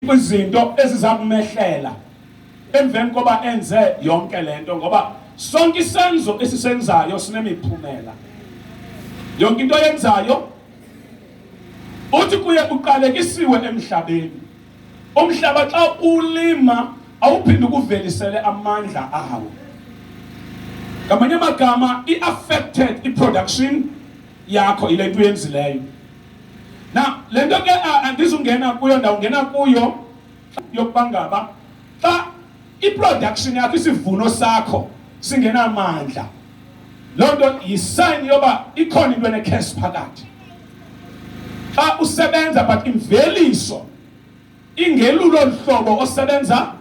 Kwizinto eziza kumehlela emveni koba enze yonke lento, ngoba sonke isenzo esisenzayo sinemiphumela. Yonke into oyenzayo, uthi kuye uqalekisiwe emhlabeni. Umhlaba xa ulima awuphinde ukuvelisele amandla awo. Ngamanye amagama, i-affected i-production yakho ile nto uyenzileyo. Na le nto ke andizungena kuyo, ndawungena kuyo yokuba ngaba xa i-production yakho, isivuno sakho singenamandla, loo nto yi-sign yoba ikhona into ene-curse phakathi. Xa usebenza but imveliso ingelulo hlobo osebenza,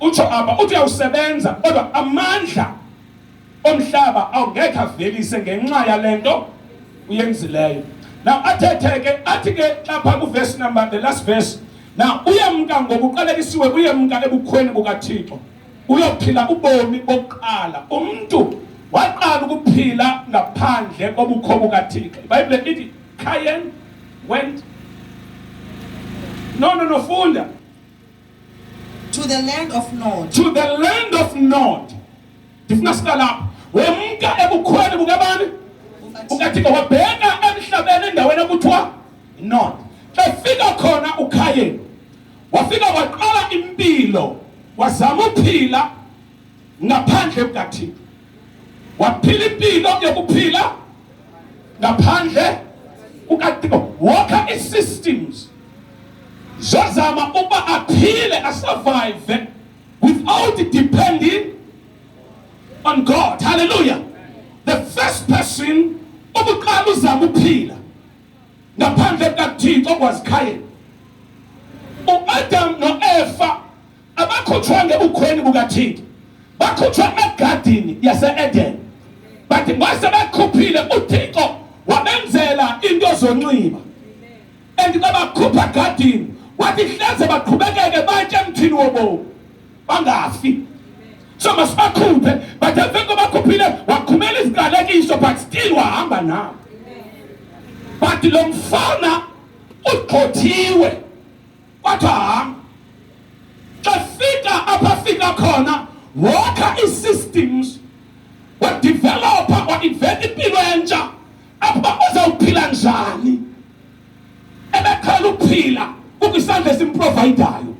utsho apha uthi uyawusebenza kodwa amandla omhlaba awungekho avelise ngenxa yale nto uyenzileyo. Now athethe ke, athi ke xa phaa kuvesi number, the last verse now, uyemka ngokuqalekisiwe, uyemka ebukhweni bukaThixo, uyophila ubomi bokuqala. Umntu waqala ukuphila ngaphandle kobukho bukaThixo. IBhayibhile ithi Cain went, no, no, no, funda. To the land of Nod. To the land of Nod. Ndifuna siqala apha. Wemka ebukhweni bukabani? BukaThixo, wabheka emhlabeni endaweni ekuthiwa Nod. Xa efika khona uKhayeni, wafika waqala impilo, wazama uphila ngaphandle kukaThixo. Waphila impilo yokuphila ngaphandle kukaThixo, wokha ii-systems zozama ukuba aphile, asurvive without depending on God. Hallelujah. The first person ukuqala uzama uphila ngaphandle kukaThixo kwazikhayeni, uAdam noEva. Abakhutshwa ngebukhweni bukaThixo, bakhutshwa egadini yase-Eden, but ngose bekhuphile uThixo wabenzela into zonxiba, and xa bakhupha gadini wathi hleze baqhubekeke batye emthini wobomi bangafi, so masibakhuphe. But emveni kobakhuphile wakhumela iziqalekiso, but still wahamba nabo. But lo mfana ugxothiwe, kwathiwa hamba. Xa fika apha fika khona, wokha ii-systems, wadevelopa, wainventa impilo entsha apho uzawuphila njani. Ebeqhela ukuphila kukho isandla esimprovayidayo,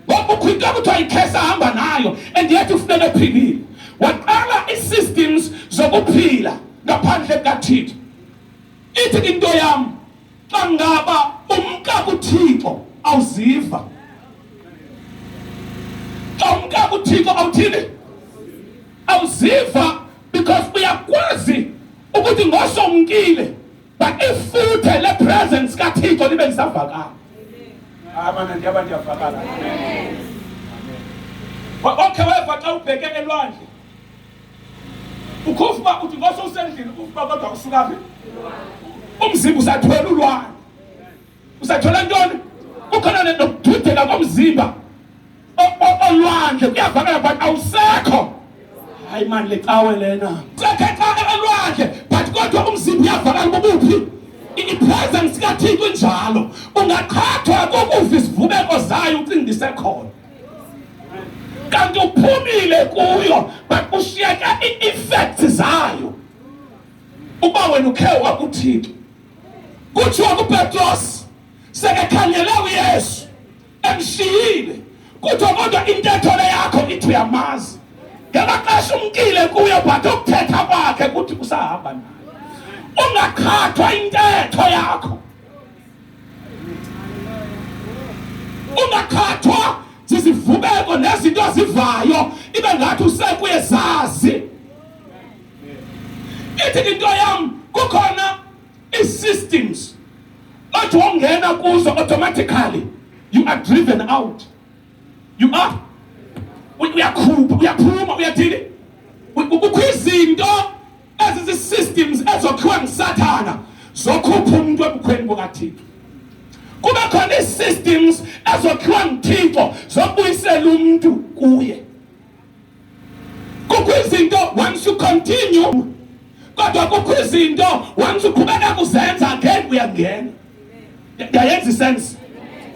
ngoba kukho into ekuthiwa yi-curse ahamba nayo and yet ufuneka ephilile. Waqala ii-systems zokuphila ngaphandle kukaThixo. Ithi into yam, xa ngaba umka kuThixo awuziva. Xa umka kuThixo awuthini? Awuziva, because uyakwazi ukuthi ngosomkile, but ifuthe le-presence kaThixo libe lisavakala. Amana, ndiyaba ndiyavakala. Okay, weva xa ubheke elwandle, ukhufa uba uthi ngose usendlini, ufa kodwa usuka phi? Umzimba usathwele ulwandle. Usathwele ntoni? Kukhona nokududeka komzimba olwandle, kuyavakala, but awusekho. Hayi mani, le cawe lena sekhe xa elwandle, but kodwa umzimba uyavakala bubuphi i-presence kaThixo injalo. Ungaqhathwa kokuva isivubeko zayo, ucinga isekhona, kanti uphumile kuyo, but ushiyeka ii-effects zayo. Uba wena ukhe wakuThixo, kuthiwa kuPetros sekekhangele uYesu emshiyile, kuthiwa kodwa intetho le yakho ithi uyamazi. Ngelaxesha umkile kuyo, but ukuthetha kwakhe kuthi usahamba naye. Ungaqhathwa intetho yakho, ungaqhathwa zizivubeko nezinto azivayo ibe ngathi usekuye zazi. Ithi into yam, kukhona ii-systems othi wongena kuzo, automatically you are driven out, you are uyakhupha, uyaphuma, uyathini. Kukho izinto ezizii-systems ezokhiwa nguSathana zokhupha umuntu ebukhweni bukaThixo, kube khona ii-systems ezokhiwa nguThixo zokubuyisela umuntu kuye. Kukho izinto once you continue, kodwa kukho izinto once uqhubeka kuzenza again, uyangena. Ndiyayenza isense.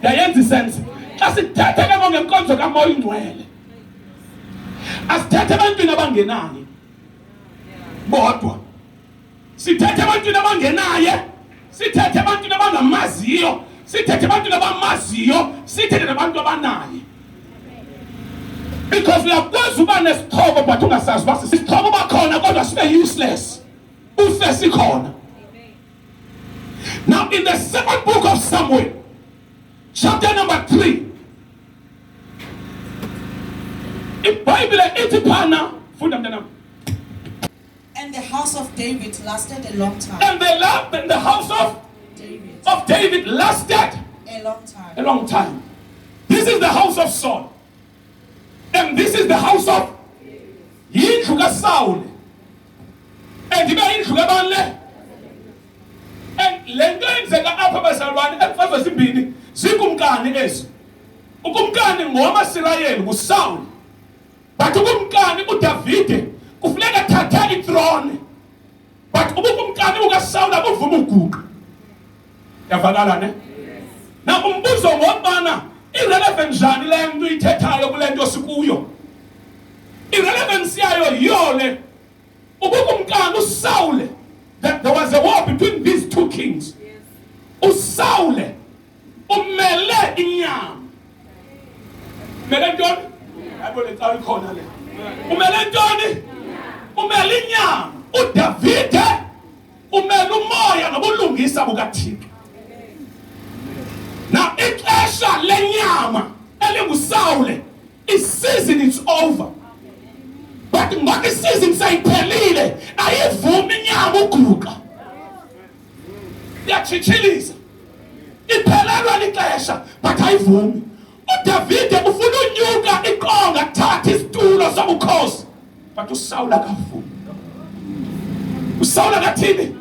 Yayenza isense. Xa sithetha ke ngenkonzo kaMoya Oyingcwele, asithethe ebantwini abangenaye bodwa, sithethe ebantwini abangenaye, sithethe ebantwini abangamaziyo, sithethe ebantwini abamaziyo, sithethe nabantu abanaye. Because uyakwazi uba nesixhobo but ungasazi uba sisixhobo, uba khona kodwa sibe useless, ufe sikhona. Now in the second book of Samuel, chapter number 3, iBhayibhile ithi phana, funda mntanam. And the house of David lasted a long time. And the house of David, of David lasted a long time. A long time. This is the house of Saul. And this is the house of yindlu kaSaul. And ibe indlu kabani le? And le nto yenzeka apha bazalwane emfazwe zimbini zikumkani ezi. Ukumkani ngowamaSirayeli nguSaul. But ukumkani uDavide kufuneka athathe ithrone. But ubukumkani bukaSaul abuvuma uguqa. Yavakala ne? Na umbuzo ngokubana irelevant njani le nto ithethayo kule nto sikuyo? Irelevance yayo yiyo le. Ubukumkani uSaul, that there was a war between these two kings. USaul umele inyama. Umele ntoni? Yabo le cawe ikhona le. Umele ntoni? Umele inyama. uDavide umele umoya nobulungisa bukaThixo. Now ixesha lenyama elinguSawule, i-season is over. But ngoba i-season seyiphelile, ayivumi inyama uguqa. Iyatshitshiliza. Iphelelwa lixesha, but ayivumi. uDavide ufuna unyuka iqonga thatha isitulo sobukhosi. But uSawule akavumi. uSawule akathini?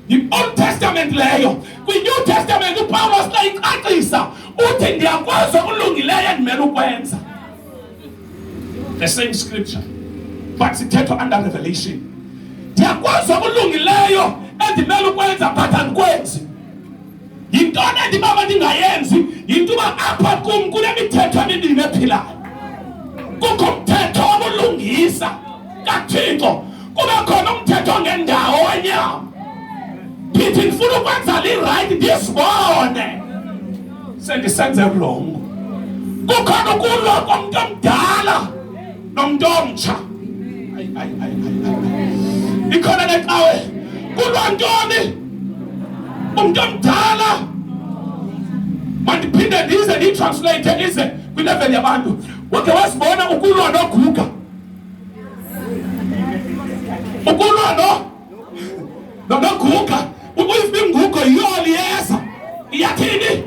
The Old Testament leyo. Kwi-New Testament uPawulos xa icacisa uthi ndiyakwazi okulungileyo endimele ukwenza. The same scripture, but sithethwa under revelation. Ndiyakwazi okulungileyo endimele ukwenza but andikwenzi. Yintoni endibaba ndingayenzi? Yinto uba apha kum kunemithetho emibini ephilayo. Kukho umthetho wobulungisa kaThixo, kube khona umthetho ongendawo wenyama. Ndithi ndifuna ukwenza li-right, ndisibone sendisenze wrong. Kukhona ukulwa komntu omdala nomntu omtsha. Ayi, ayi, ayi, ayi. Ikhona le cawe. Kulwa ntoni? Umntu omdala. Mandiphinde ndize ndiyitranslate ize kwilevel yabantu. Wakhe wasibona ukulwa noguga. Ukulwa noguga. Ukuyifa ingugo yiyoliyeza. Iyathini?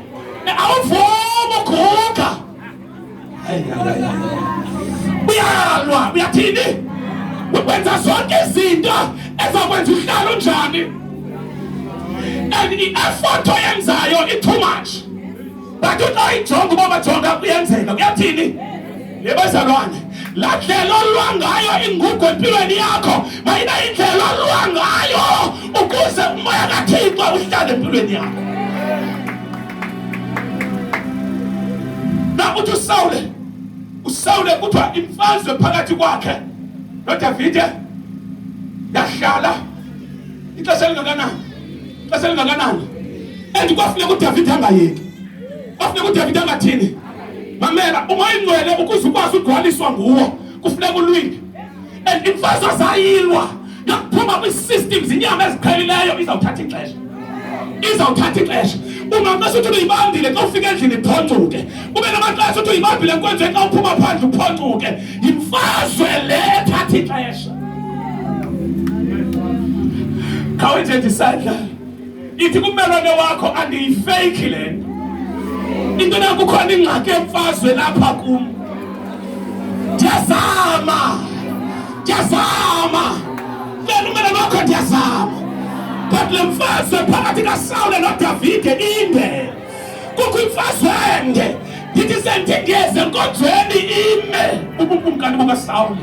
Awuvumi uguga. Uyalwa, uyathini? Wenza zonke izinto ezakwenza uhlale unjani. And i-effort oyenzayo i-too much. But uxa ijonga uba bajonga kuyenzeka, kuyathini? Yebazalwane, laa ndlela olwa ngayo ingugo empilweni yakho mayibe indlela olwa ngayo ukuze umoya kaThixo uhlale empilweni yakho. Na uthi uSawule kuthiwa imfazwe phakathi kwakhe noDavide yahlala ixesha elingakanani? Ixesha elingakanani? And kwafuneka uDavide angayeki. Kwafuneka uDavide angathini? Mamela, uMoya Oyingcwele ukuze ukwazi ugcwaliswa nguwo kufuneka ulwile. And imfazwe zayilwa yokuphuma kwii-systems inyama eziqhelileyo izawuthatha ixesha. Izawuthatha ixesha. Ungaxesha uthi uyibambile xa ufika endlini iphoncuke. Ube namaxesha uthi uyibambile enkonzweni xa uphuma phandle uphoncuke. Yimfazwe le ethatha ixesha. Khawuthi isandla. Ithi kummelwane wakho andiyifeyikhi le nto. Into na kukhona ingxaki yemfazwe lapha kum. Ndiyazama. Ndiyazama. Cela ummelwane wakho ndiyazama. But le mfazwe phakathi kaSawule noDavide inde. Kukho imfazwe ende. Ndithi sendingeze enkonzweni ime ubukumkani bukaSawule.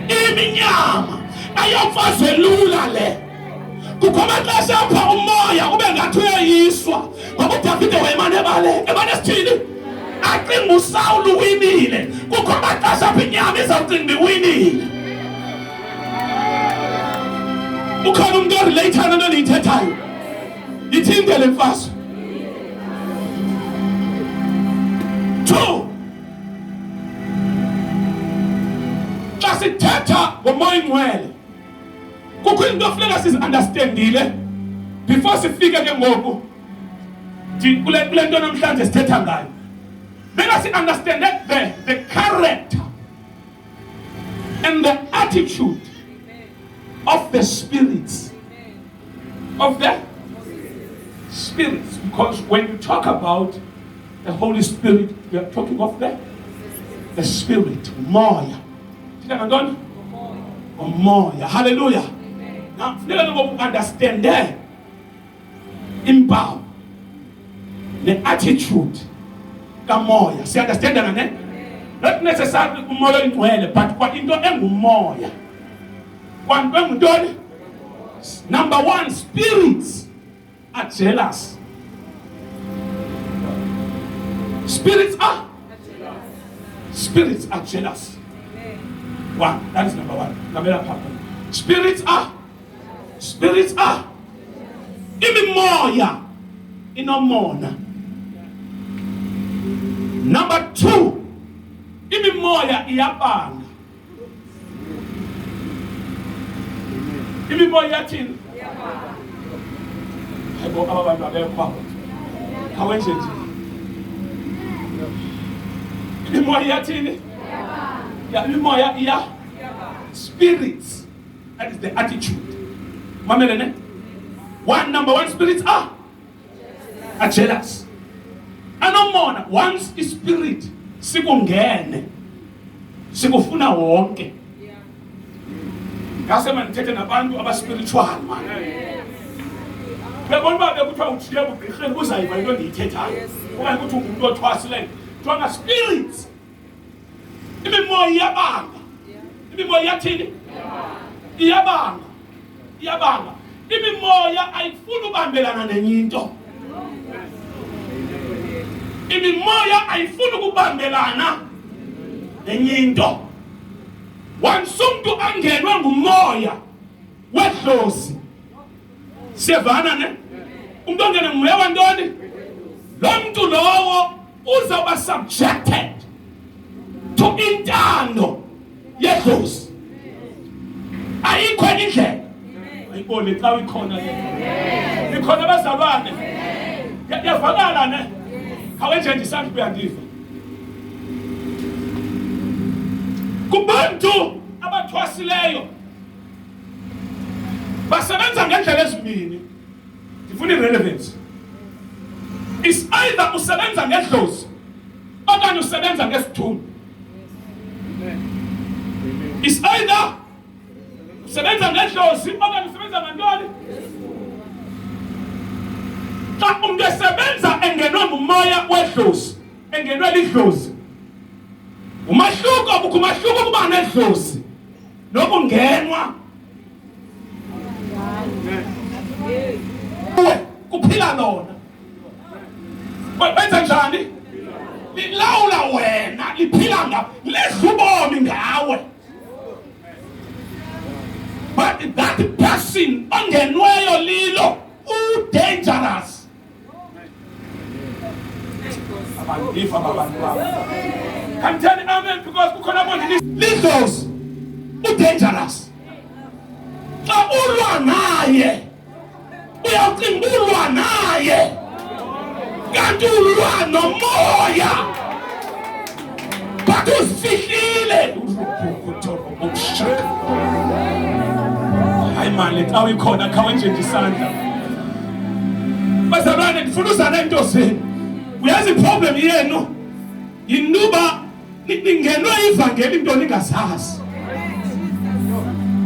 Iminyama ayomfazwe lula le. Kukho amaxesha apha umoya ube ngathi uyoyiswa, ngoba uDavide wayemane ebaleka, emane esithini? Acinga uSawuli uwinile. Kukho amaxesha apha inyama izawucinga uba iwinile. Ukhona umntu oreleyitha nento endiyithethayo? Ithinte le mfazwe. 2, xa sithetha ngomoya ingcwele, kukho into funeka sizi-understandile before sifike ke ngoku kule nto namhlanje sithetha ngayo. Funeka si-understande the character and the attitude of the spirits, of the spirits, because when you talk about the Holy Spirit, we are talking of the Spirit, umoya. Thina ngantoni? Umoya. Hallelujah. Now, funeka ke ngoku understande impawu ne-attitude kamoya. Siya-understandana ne? Not necessarily umoya oyingcwele, but kwa into engumoya. Kwanto enguntoni? Number 1, spirits are jealous. Spirits are Spirits are jealous. 1, that is number 1. Namela papa. Spirits are Spirits are imimoya inomona. Number 2, imimoya iyabanga. Imimoya iyathini? Hayibo, aba bantu abekho apha. Khawenje nje. Imimoya iyathini? Ya, imimoya iya spirits. That is the attitude. Mamele ne? 1, number 1, spirits are jealous. Anomona. Once ispirit sikungene, sikufuna wonke. Ngase mandithethe nabantu abaspiritual man. Uyabona uba bekuthiwa ujiye bugqirheni, uzayiva into endiyithethayo. Okanye kuthi ungumntu othwasileyo. Kuthiwa spirits. Imimoya iyabanga. Imimoya iyathini? Iyabanga. Iyabanga. Imimoya ayifuni ubambelana nenye into. Imimoya ayifuni ukubambelana nenye into. Once umuntu angenwe ngumoya wedlozi, siyevana ne? Umuntu ongenwe ngumoya wantoni? Lo muntu lowo uzawuba subjected to intando yedlozi. Ayikho enye indlela. Ayibone xa ikhona le. Ikhona abazalwane. Yavakala ne? Khawenje nje isandla uyandiva. Kubantu abathwasileyo basebenza ngendlela ezimbini. Ndifuna irelevance. Is either usebenza ngedlozi okanye usebenza ngesithunywa. Is either usebenza ngedlozi okanye usebenza ngantoni? Xa umuntu esebenza engenwe ngumoya wedlozi, engenwe lidlozi, umahluko kukho umahluko kuba nedlozi nokungenwa kuphila lona. Benza njani? Lilawula wena, liphila nga, lidla ubomi ngawe. But that person ongenweyo lilo u-dangerous. Abandifa abantu babo. Can tell amen because kukhona abantu lidlozi u-dangerous. Xa ulwa naye, uyawucinga ulwa naye, kanti ulwa nomoya. But uzifihlile. Hayi mali, xa uyikhona khawenje nje isandla. Bazalwane, ndifuna uza nento zenu. Uyazi problem yenu yinuba ningenwe ivangeli into ningazazi.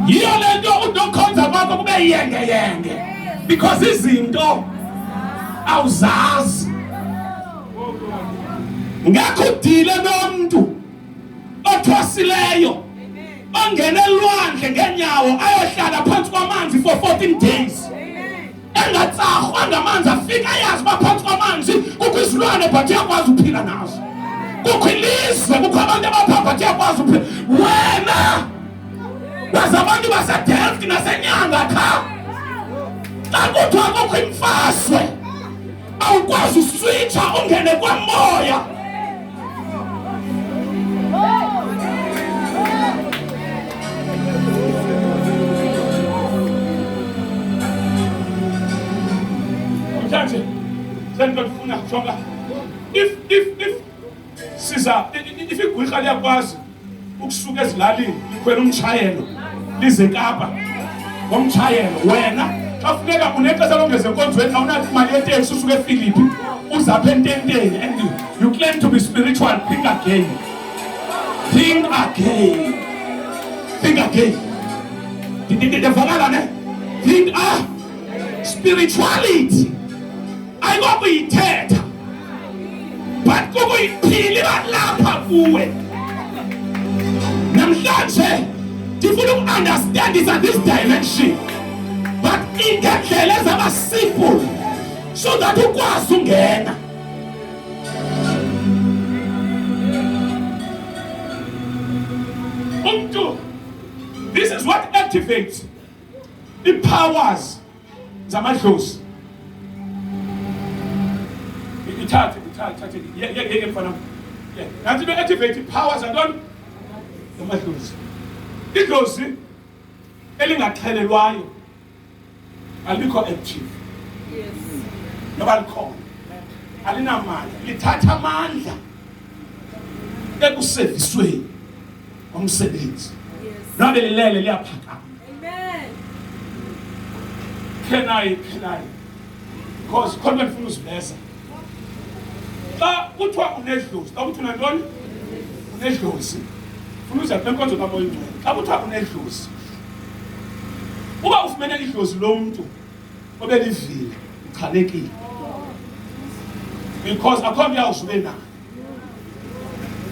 Yiyo le nto unokhonza kwakho kube yenge yenge, because izinto awuzazi. Ngakho udile nomuntu othwasileyo ongena elwandle ngenyawo ayohlala phansi kwamanzi for 14 days. Engatsarhwa ngamanzi, afika ayazi uba phantsi kwamanzi kukho izilwane, but uyakwazi uphila nazo. Kukho ilizwe, kukho abantu abapha, but uyakwazi uphila. Wena wazi abantu baseDelft naseNyanga qha. Xa kuthiwa kukho imfazwe, awukwazi uswitsha ungene kwamoya. Namhlanje sento ndifuna jonga if siza if igqwirha liyakwazi ukusuka ezilalini likhwela umtshayelo lize Kapa ngomtshayelo, wena xa funeka unexesha longeza enkonzweni awunathi mali yeteksi usuke eFilipi uzapha ententeni and you claim to be spiritual, think again, think again, think again. Ndivakala ne? Think spirituality ayikokuyithetha but kukuyiphila, iba lapha kuwe. Namhlanje ndifuna uku-understandisa this dimension but ngendlela ezaba simple so that ukwazi ungena. Umntu, this is what activates i-powers zamadlozi. Ithathe, ithathe, ithathe, ye mfana. Nanti into activate i-powers zantoni? Zamadlozi. Idlozi elingaxhelelwayo alikho active. Noba likhona alinamandla, lithatha amandla ekusevisweni ngomsebenzi. Nobe lilele liyaphakama. Amen. Can I, because khona ndifuna uziveza. Xa kuthiwa unedlozi, xa kuthiwa unantoni? Unedlozi. Funa uza kule nkonzo kaMoya Oyingcwele. Xa kuthiwa unedlozi, uba ufumene idlozi lomntu obelivile, uchanekile, because akho nto uyawuze ube nayo,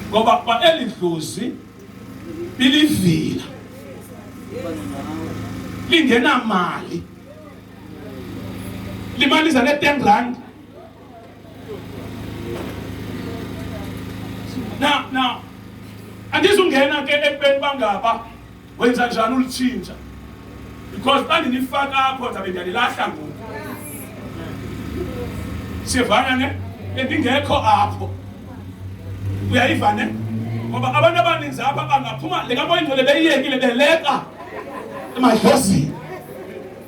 ngoba kwa eli dlozi bilivila lingenamali, limaliza ne-10 rand. Na andizungena ke ekubeni bangaba wenza njani ulitshintsha, because xa ndinifaka apho ndabe ndiyalilahla ngoku. Siyevana ne? Bendingekho apho, uyayiva ne? Ngoba abantu abaninzi apha bangaphuma le kaMoya Ingcwele beyiyekile, beleqa emadlozini.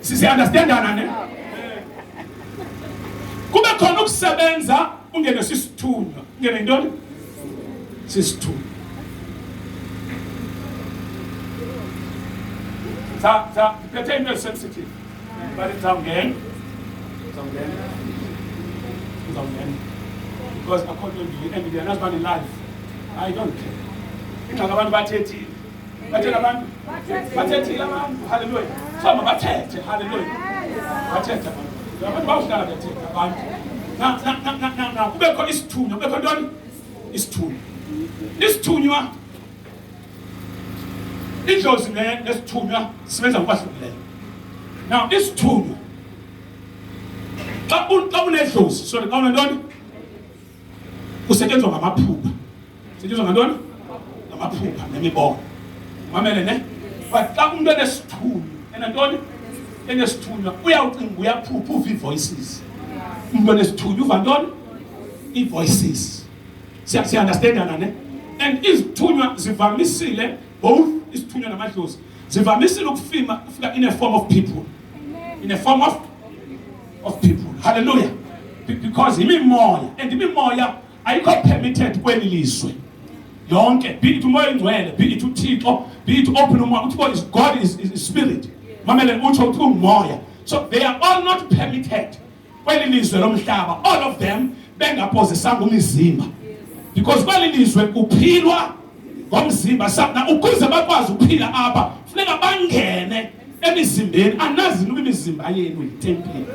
Siya-understandana ne? Kube khona ukusebenza ungene sisithunywa. Ungene yintoni? Sisithunywa. Cha, ndiphethe into ezisensitive, but ndizawungena, ndizawungena, ndizawungena, because akho nto and ndiyanazi uba ni-live. I don't care. Ingxaki abantu bathethile, bathele abantu, bathethile abantu. Halleluya. So mabathethe. Halleluya. Bathethe abantu, abantu bawuhlala bethethe abantu. Na kubekho isithunywa, kubekho ntoni? Isithunywa. Isithunywa, idlozi nesithunywa sisebenza ngokwahlukileyo. Now isithunywa, xa unedlozi, sorry, xa unentoni, kusetyenzwa ngamaphupha. Setyenzwa ngantoni? Ngamaphupha nemibono. Mamele ne? But xa umntu enesithunywa, enantoni? Enesithunywa, uyawucinga uyaphupha, uva ii-voices. Umntu onesithunywa uva ntoni? Ii-voices. Siya-understandana ne? And izithunywa zivamisile, both isithunywa namadlozi zivamisile ukufima ufika in a form of people, in a form of people. Hallelujah. Because imimoya, and imimoya ayikho permitted kweli lizwe yonke, be it uMoya Ingcwele, be it uThixo, be it open umoya. UThixo is God, is spirit. Mamele, utsho uthi ungumoya. So they are all not permitted kweli lizwe lomhlaba, all of them, bengaphozisanga umzimba, because kweli lizwe kuphilwa ngomzimba. Na ukuze bakwazi ukuphila apha funeka bangene emizimbeni. Anazi noba imizimba yenu yitempile?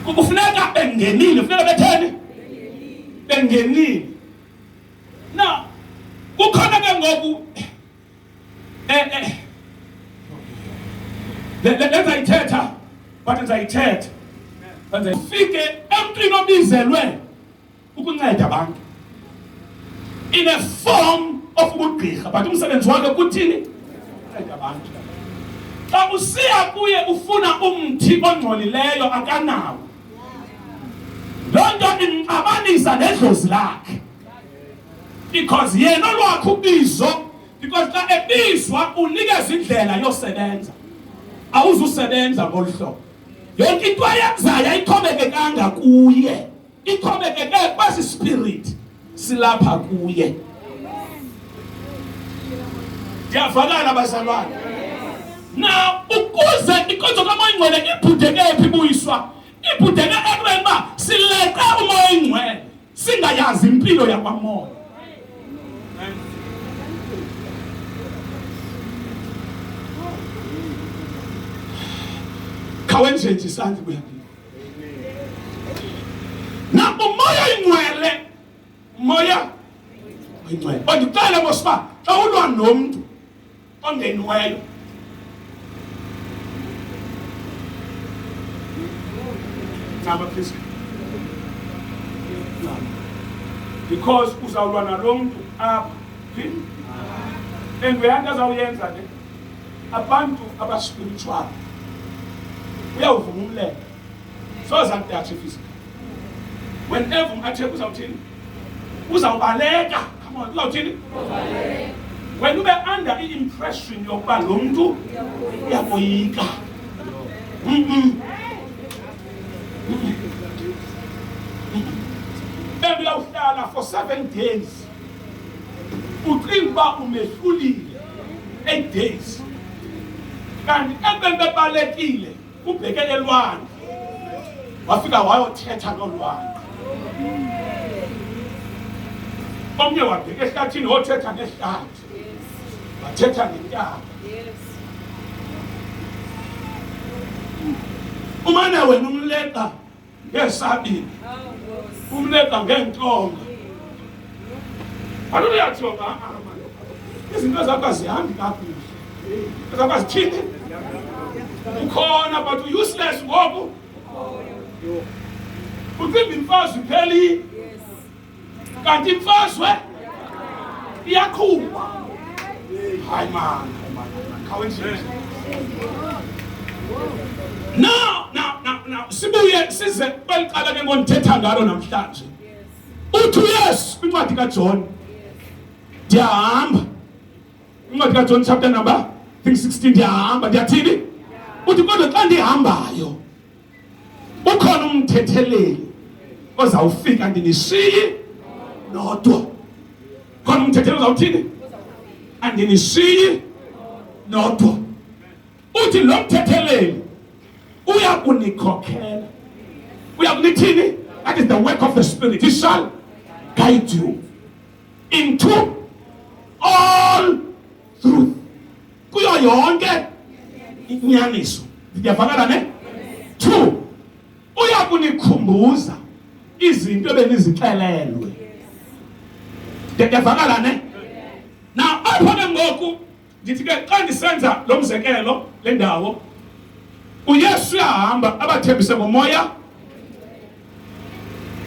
Kufuneka bengenile, funeka betheni? Bengenile. Now kukhona ke ngoku Le ndizayithetha, but ndizayithetha. Fike emntwini obizelwe ukunceda abantu in a form of ubugqirha, but umsebenzi wakhe kuthini? Nceda abantu. Xa usiya kuye ufuna umthi ongcolileyo, akanawo. Loo nto imxabanisa nedlozi lakhe, because yena olwakhe ubizo, because xa ebizwa unikeza indlela yosebenza, awuzusebenza ngolu hlobo. Yonke into ayenzayo ayixhomekekanga kuye, ixhomekeke kwesi spirit silapha kuye. Ndiyavakala bazalwane? Now ukuze inkonzo kaMoya Oyingcwele ibhudeke phi, ibuyiswa ibhudeke ekubeni uba sileqe uMoya Oyingcwele singayazi impilo yakwamoya. Khawenze nje isandla kuya na uMoya Oyingcwele, Moya Oyingcwele. Ondicele mos uba xa ulwa nomntu ongeniweyo, ncama please, ncama, because uzawulwa nalo mntu apha phi, and uyanto azawuyenza ne abantu abaspiritual uyawuvuma umlebe soze akutatshe physical. Whenever um-attack uzawuthini? Uzawubaleka. Come on, uzawuthini? Wena ube under i-impression yokuba lo mntu uyakoyika. And uyawuhlala for 7 days ucinga uba umehlulile, 8 days, kanti ekubeni bebalekile ubheke elwandle, wafika wayothetha nolwandle. Omnye wabheka ehlathini, wothetha nehlathi, wathetha nentaba. Umane wena umleqa ngeesabile, umleqa ngeentonga. Kaloku uyatsho, izinto zakho azihambi kakuhle, zakho azithini, ukhona but useless. Ngoku ucimba imfazwe iphelile, kanti imfazwe iyaqhuba. Hayi man, hayi man, khawenje. Now, now, now, now, sibuye size kweli cala ke ngondithetha ngalo namhlanje. Uthi uYesu kwincwadi kaJohn, ndiyahamba. Incwadi kaJohn chapter number, I think, 16. Ndiyahamba, ndiyathini? Uthi kodwa xa ndihambayo ukhona umthetheleli ozawufika, andinishiyi nodwa. Khona umthetheleli ozawuthini? Andinishiyi nodwa. Uthi lo mthetheleli uya kunikhokhela, uya kunithini? That is the work of the Spirit. He shall guide you into all truth, kuyo yonke inyaniso. Ndiyavakala ne? Two, uya kunikhumbuza izinto ebenizixelelwe. Ndiyavakala ne? Now apho ke ngoku ndithi ke xa ndisenza lo mzekelo, le ndawo uYesu uyahamba abathembise ngoMoya.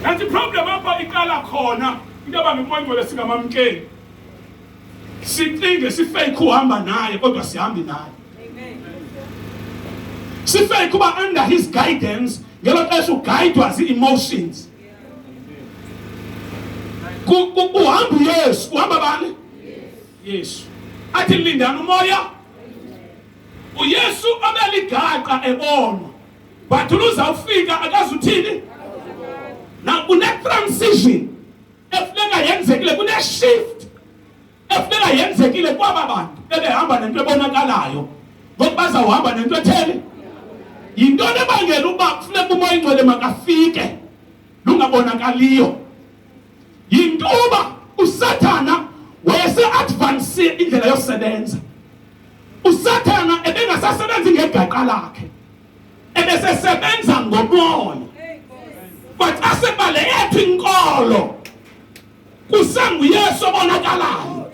Kanti problem apha iqala khona into yoba nguMoya Ngcwele singamamkeli, sicinge sifake uhamba naye kodwa sihambi naye, sifake uba under his guidance ngelo xesha ugayidwa zii-emotions. Uhamba uYesu, uhamba bani? Yesu athi lindani uMoya. UYesu abeligaqa ebonwa, but luzawufika akazuthini na kune-transition efuneka yenzekile, kune-shift efuneka yenzekile kwaba bantu bebehamba nento ebonakalayo, ngoku bazawuhamba nento etheni. Yintoni ebangela ukuba kufuneka uMoya Ingcwele makafike lungabonakaliyo? Yintoba uSathana wayese-advance indlela yosebenza. USathana ebengasasebenzi ngegaqa lakhe, ebesesebenza ngomoya, but asebale yethu inkolo kusenguYesu obonakalayo.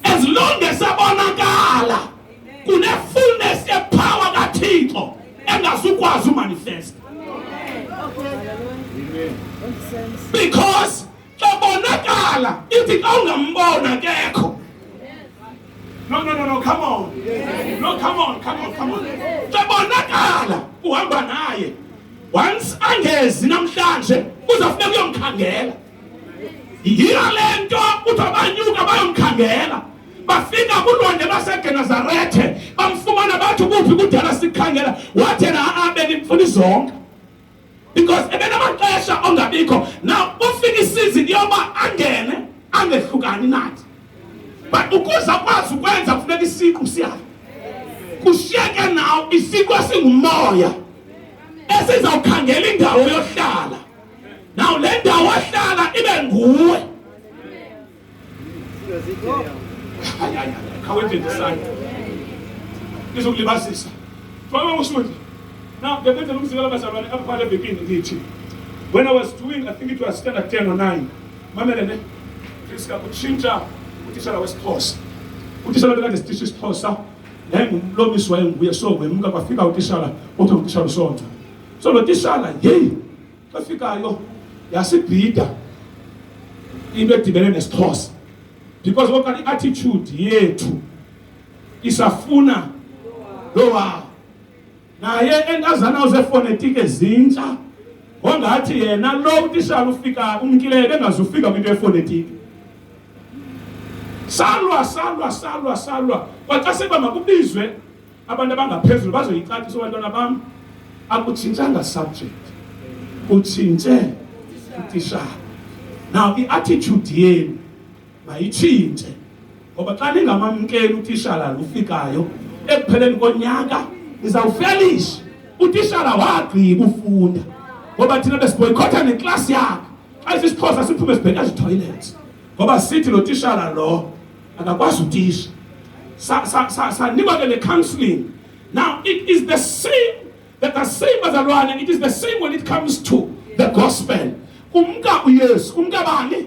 As long as ebonakala. Kune-fullness yepower kaThixo engazukwazi umanifesta. Because xa bonakala ithi xa ungambona kekho. No, no, no, no, come on. No, come on, come on, come on. Xa bonakala uhamba naye. Once angezi namhlanje uzafuneka uyomkhangela. Yiyo le nto uthi abanyuka bayomkhangela. Bafika kulwandle lwaseGenezarethe bamfumana bathi kuphi kudala sikhangela, wathi yena a-a benimfuna izonka. Because ebenamaxesha ongabikho. Now ufika isizini yoba angene angehlukani nathi. But ukuze akwazi ukwenza kufuneka isiqu siyalo. Kushiyeke now isiqu esingumoya esizawukhangela indawo yohlala. Now le ndawo ohlala ibe nguwe. Hayi, hayi, khawenze ndisana. Ngizokulibazisa. Faka usuthi. Now, ngiyabenzela umzekelo abazalwane apha phakathi evekini ngithi when I was doing, I think it was standard 10 or 9. Mamele ne. Priska utshintsha utitshala wesiXhosa. Utitshala bekade sitisha isiXhosa. Yayingumlomisi wayenguye so wemka kwafika utitshala othiwa ngutitshala uSonta. So lo tishala yeyi xa fikayo yasibhida into edibene nesiXhosa. Because okokuqala i-attitude yethu isafuna lowa naye entazana uzefonetiki ezintsha ngongathi yena lo utishala ufika umkileyo bengazufika kwinto yefonetiki. Salwa salwa salwa salwa kwaxa sekuba makubizwe abantu abangaphezulu bazoyicacisa abantwana bam akutshintshanga subject kutshintshe utishala. Now i-attitude yenu mayitshintshe ngoba xa ningamamkeli utishala lufikayo ekupheleni konyaka nizawufelisha. Utishala wagqiba ufunda ngoba thina besiboykhotha neklasi yakhe. Xa isisiXhosa siphume sibheka ezitoilets ngoba sithi lo tishala lo akakwazi utisha. Sanikwa ke le counseling. Now it is the same that the same bazalwane, it is the same when it comes to the gospel. Kumka uYesu, kumka bani?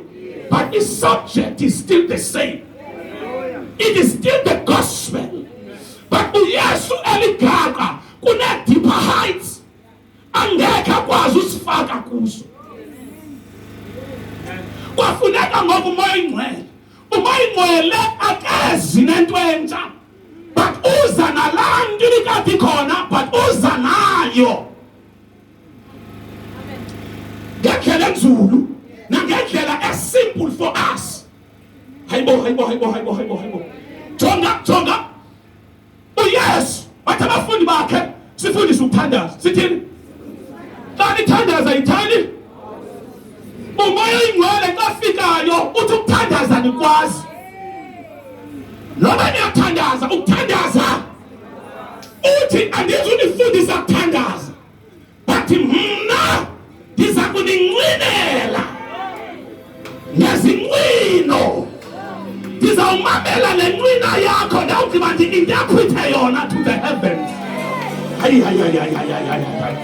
But the subject is still the same. It is still the gospel. But uYesu eligaqa kune deeper heights angekhe akwazi usifaka kuzo. Kwafuneka ngoku uMoya oyiNgcwele. uMoya oyiNgcwele akezi nento entsha. But uza nalaa nto ibikade ikhona, but uza nayo ngendlela enzulu nangendlela esimple for us. Hayibo, hayibo, hayibo, hayibo, hayibo, hayibo. Jonga, jonga. uYesu wathi abafundi bakhe sifundise ukuthandaza. Sithini? Xa nithandaza yithani? uMoya oyiNgcwele xa fikayo uthi ukuthandaza nikwazi. Noba niyathandaza, ukuthandaza uthi andizunifundisa ukuthandaza. But mna ndiza kunincwinela ngezincwino. Ndizawumamela le ncwina yakho ndawugqiba ndi-interprete yona to the heavens. Hayi, hayi, hayi, hayi, hayi, hayi, hayi.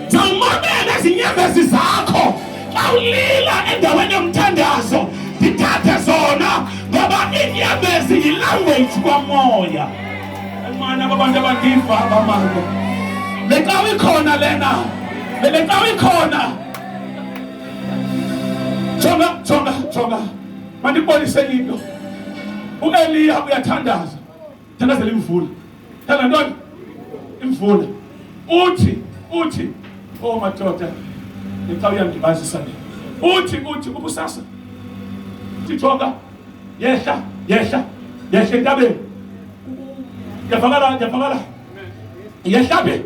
Ndizawumamela ezinyembezi zakho xa ulila endaweni yomthandazo, ndithathe zona ngoba inyembezi yilanguage kwamoya. Mana abantu abandiva abamane. Le cawa ikhona lena. Le cawa ikhona. Jonga, jonga, jonga. Mandibonise into. uEliya uyathandaza. Thandazela imvula. Thanda ntoni? Imvula. Uthi, uthi, oh madoda, le cawa iyandibazisa le. Uthi, uthi, ukusasa. Uthi jonga, yehla, yehla, yehla entabeni. Yavakala, yavakala. Yehla phi?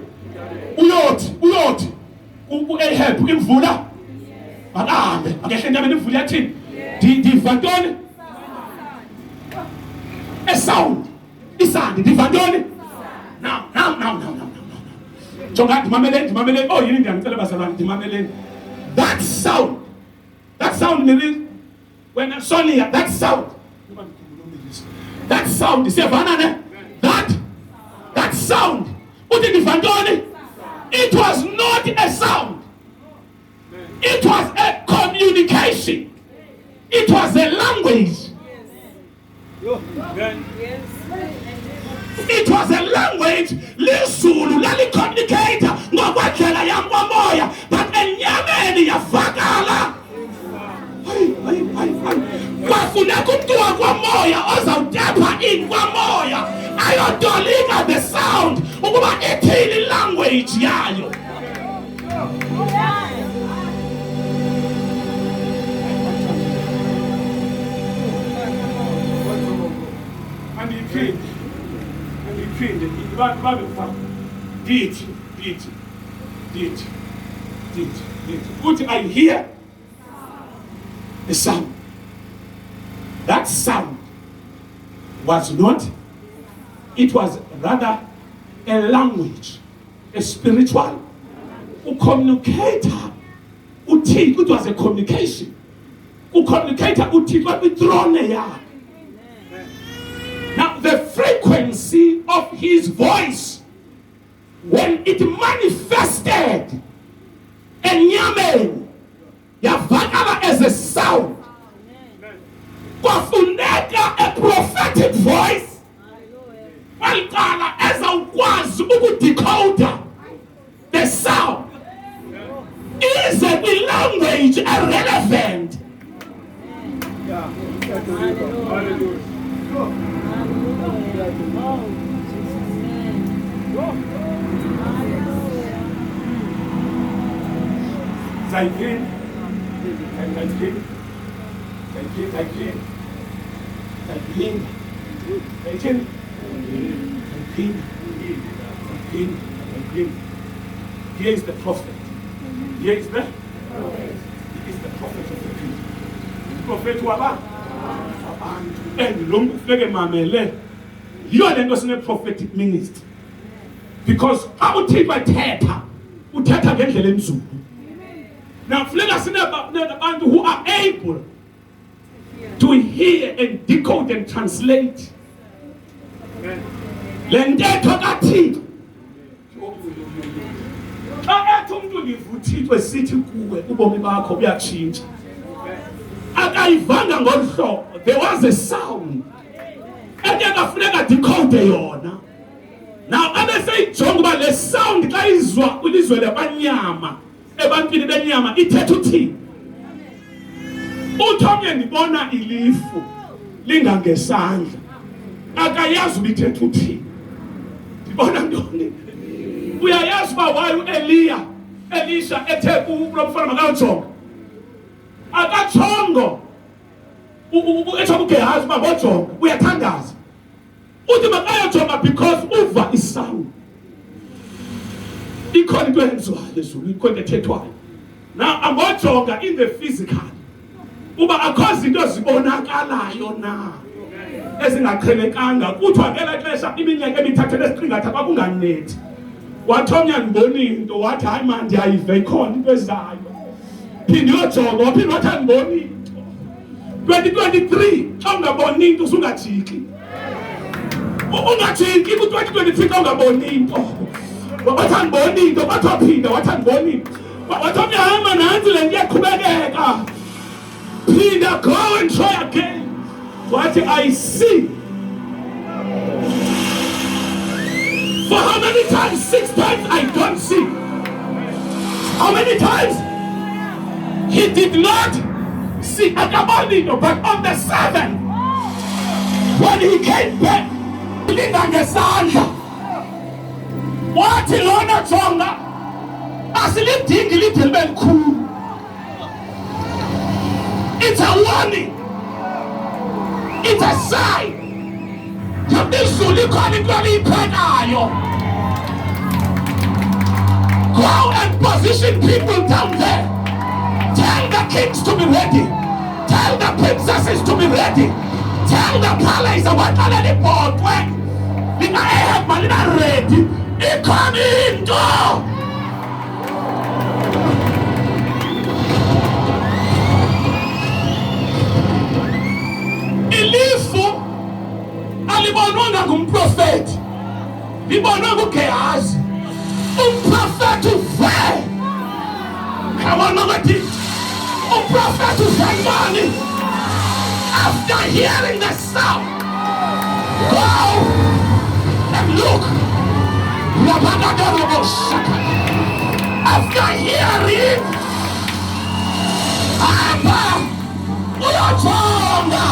Uyothi, uyothi ku-Ahab imvula makahambe, makehle entabeni imvula yathini? Ndiva ntoni? Esound. Isandi ndiva ntoni? Now, now, now, now, now, now. Jonga, ndimameleni, ndimameleni. Oh, yini ndiyanicela bazalwane, ndimameleni. That sound. That sound nini? Wena Sonia, that sound. That sound siyavana ne? That sound. Uthi ndiva ntoni? It was not a sound. It was a communication. It was a language. It was a language lizulu lalicommunicate ngokwendlela yam kwamoya, but enyameni yavakala. Hayi, hayi, hayi, hayi. Kwafuneka umntu wakwamoya ozawutapha in kwamoya ayotolika the sound ukuba ithini language yayo. Andiyiphinde, andiyiphinde, babe mfana. Ndithi, ndithi, ndithi, ndithi, ndithi. Uthi I hear the sound. That sound was not, it was rather a language, a spiritual ucommunicator. Uthixo, it was a communication. Ucommunicator uThixo kwithrone yakhe. Now the frequency of his voice, when it manifested enyameni, yavakala as a sound. Kwafuneka a prophetic voice kwaliqala ezawukwazi ukudecode the sound ize kwi-language irrelevant. Zayiphinda, zayiphinda, zayiphinda, zayiphinda, zayiphinda, zayithini, zayiphinda, zayiphinda, zayiphinda. Here is the prophet. Here is the prophet. He is the prophet of the people. Prophet waba abantu. And lo mntu kufuneka emamele. Yiyo le nto sine-prophetic ministry. Because xa uThixo ethetha, uthetha ngendlela enzulu. Now funeka sinebantu who are able to hear and decode and translate le ntetho kaThixo. Xa ethi umntu ndiva uThixo esithi kuwe ubomi bakho buyatshintsha, akayivanga ngolu hlobo. There was a sound eke kafuneka decode yona. Now abeseyijonga uba le sound xa izwa kwilizwe lakwanyama, ebantwini benyama, ithetha uthini. Uthi omnye ndibona ilifu lingangesandla, akayazi uba ithetha uthini. Ndibona ntoni? Uyayazi uba why uEliya, Elisha ethe kulo mfana makayojonga, akatshongo etsho kuGehazi uba ngojonga, uyathandaza. Uthi makayojonga because uva isound. Ikhona into eyenziwayo ezulwini, ikhona into ethethwayo. Now angojonga in the physical uba akho zinto zibonakalayo na ezingaqhelekanga. Kuthiwa ngelaa xesha iminyaka emithathu enesiqingatha kwakunganethi. Wathi omnye andiboni into, wathi hayi man ndiyayiva ikhona into ezayo. Phinde uyojonga, waphinde wathi andiboni into. 2023 xa ungaboni into usungajiki. Ungajiki ku-2023 xa ungaboni into. Wathi andiboni into, wathi waphinda wathi andiboni into. Wathi omnye hayi man nantsi le nto iyaqhubekeka. Phinda, go and try again. Wathi I see. For how many times? 6 times I don't see. How many times? He did not see. Akaboni into, but on the 7th, when he came back, lingangesandla. Wathi lona jonga, asilidingi lide libe likhulu. It's a warning. It's a sign. Izulu ikhona into eliyiphekayo. Go and position people down there. Tell the kings to be ready. Tell the princesses to be ready. Tell the palace abaxelele ibhotwe lika-Ahab malibe ready. Ikhona into. Ilifu alibonwanga ngumprofeti, libonwe nguGehazi. Umprofeti uve. Come on, Mama D. Umprofeti uve ngubani? After hearing the sound, Go and look. After hearing, apha uyojonga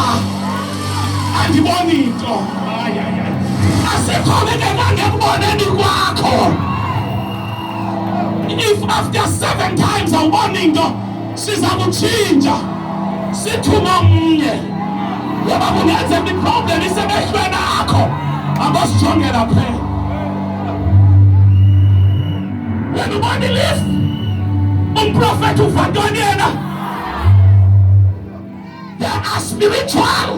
andiboni nto. Asixhomekekanga ekuboneni kwakho. If after 7 times awuboni nto, siza kutshintsha sithuma omnye. Ngoba kungenzeka iproblem isemehlweni akho, abosijongela phela. Wena ubona ilifu, umprofethi uva ntoni yena? They are spiritual.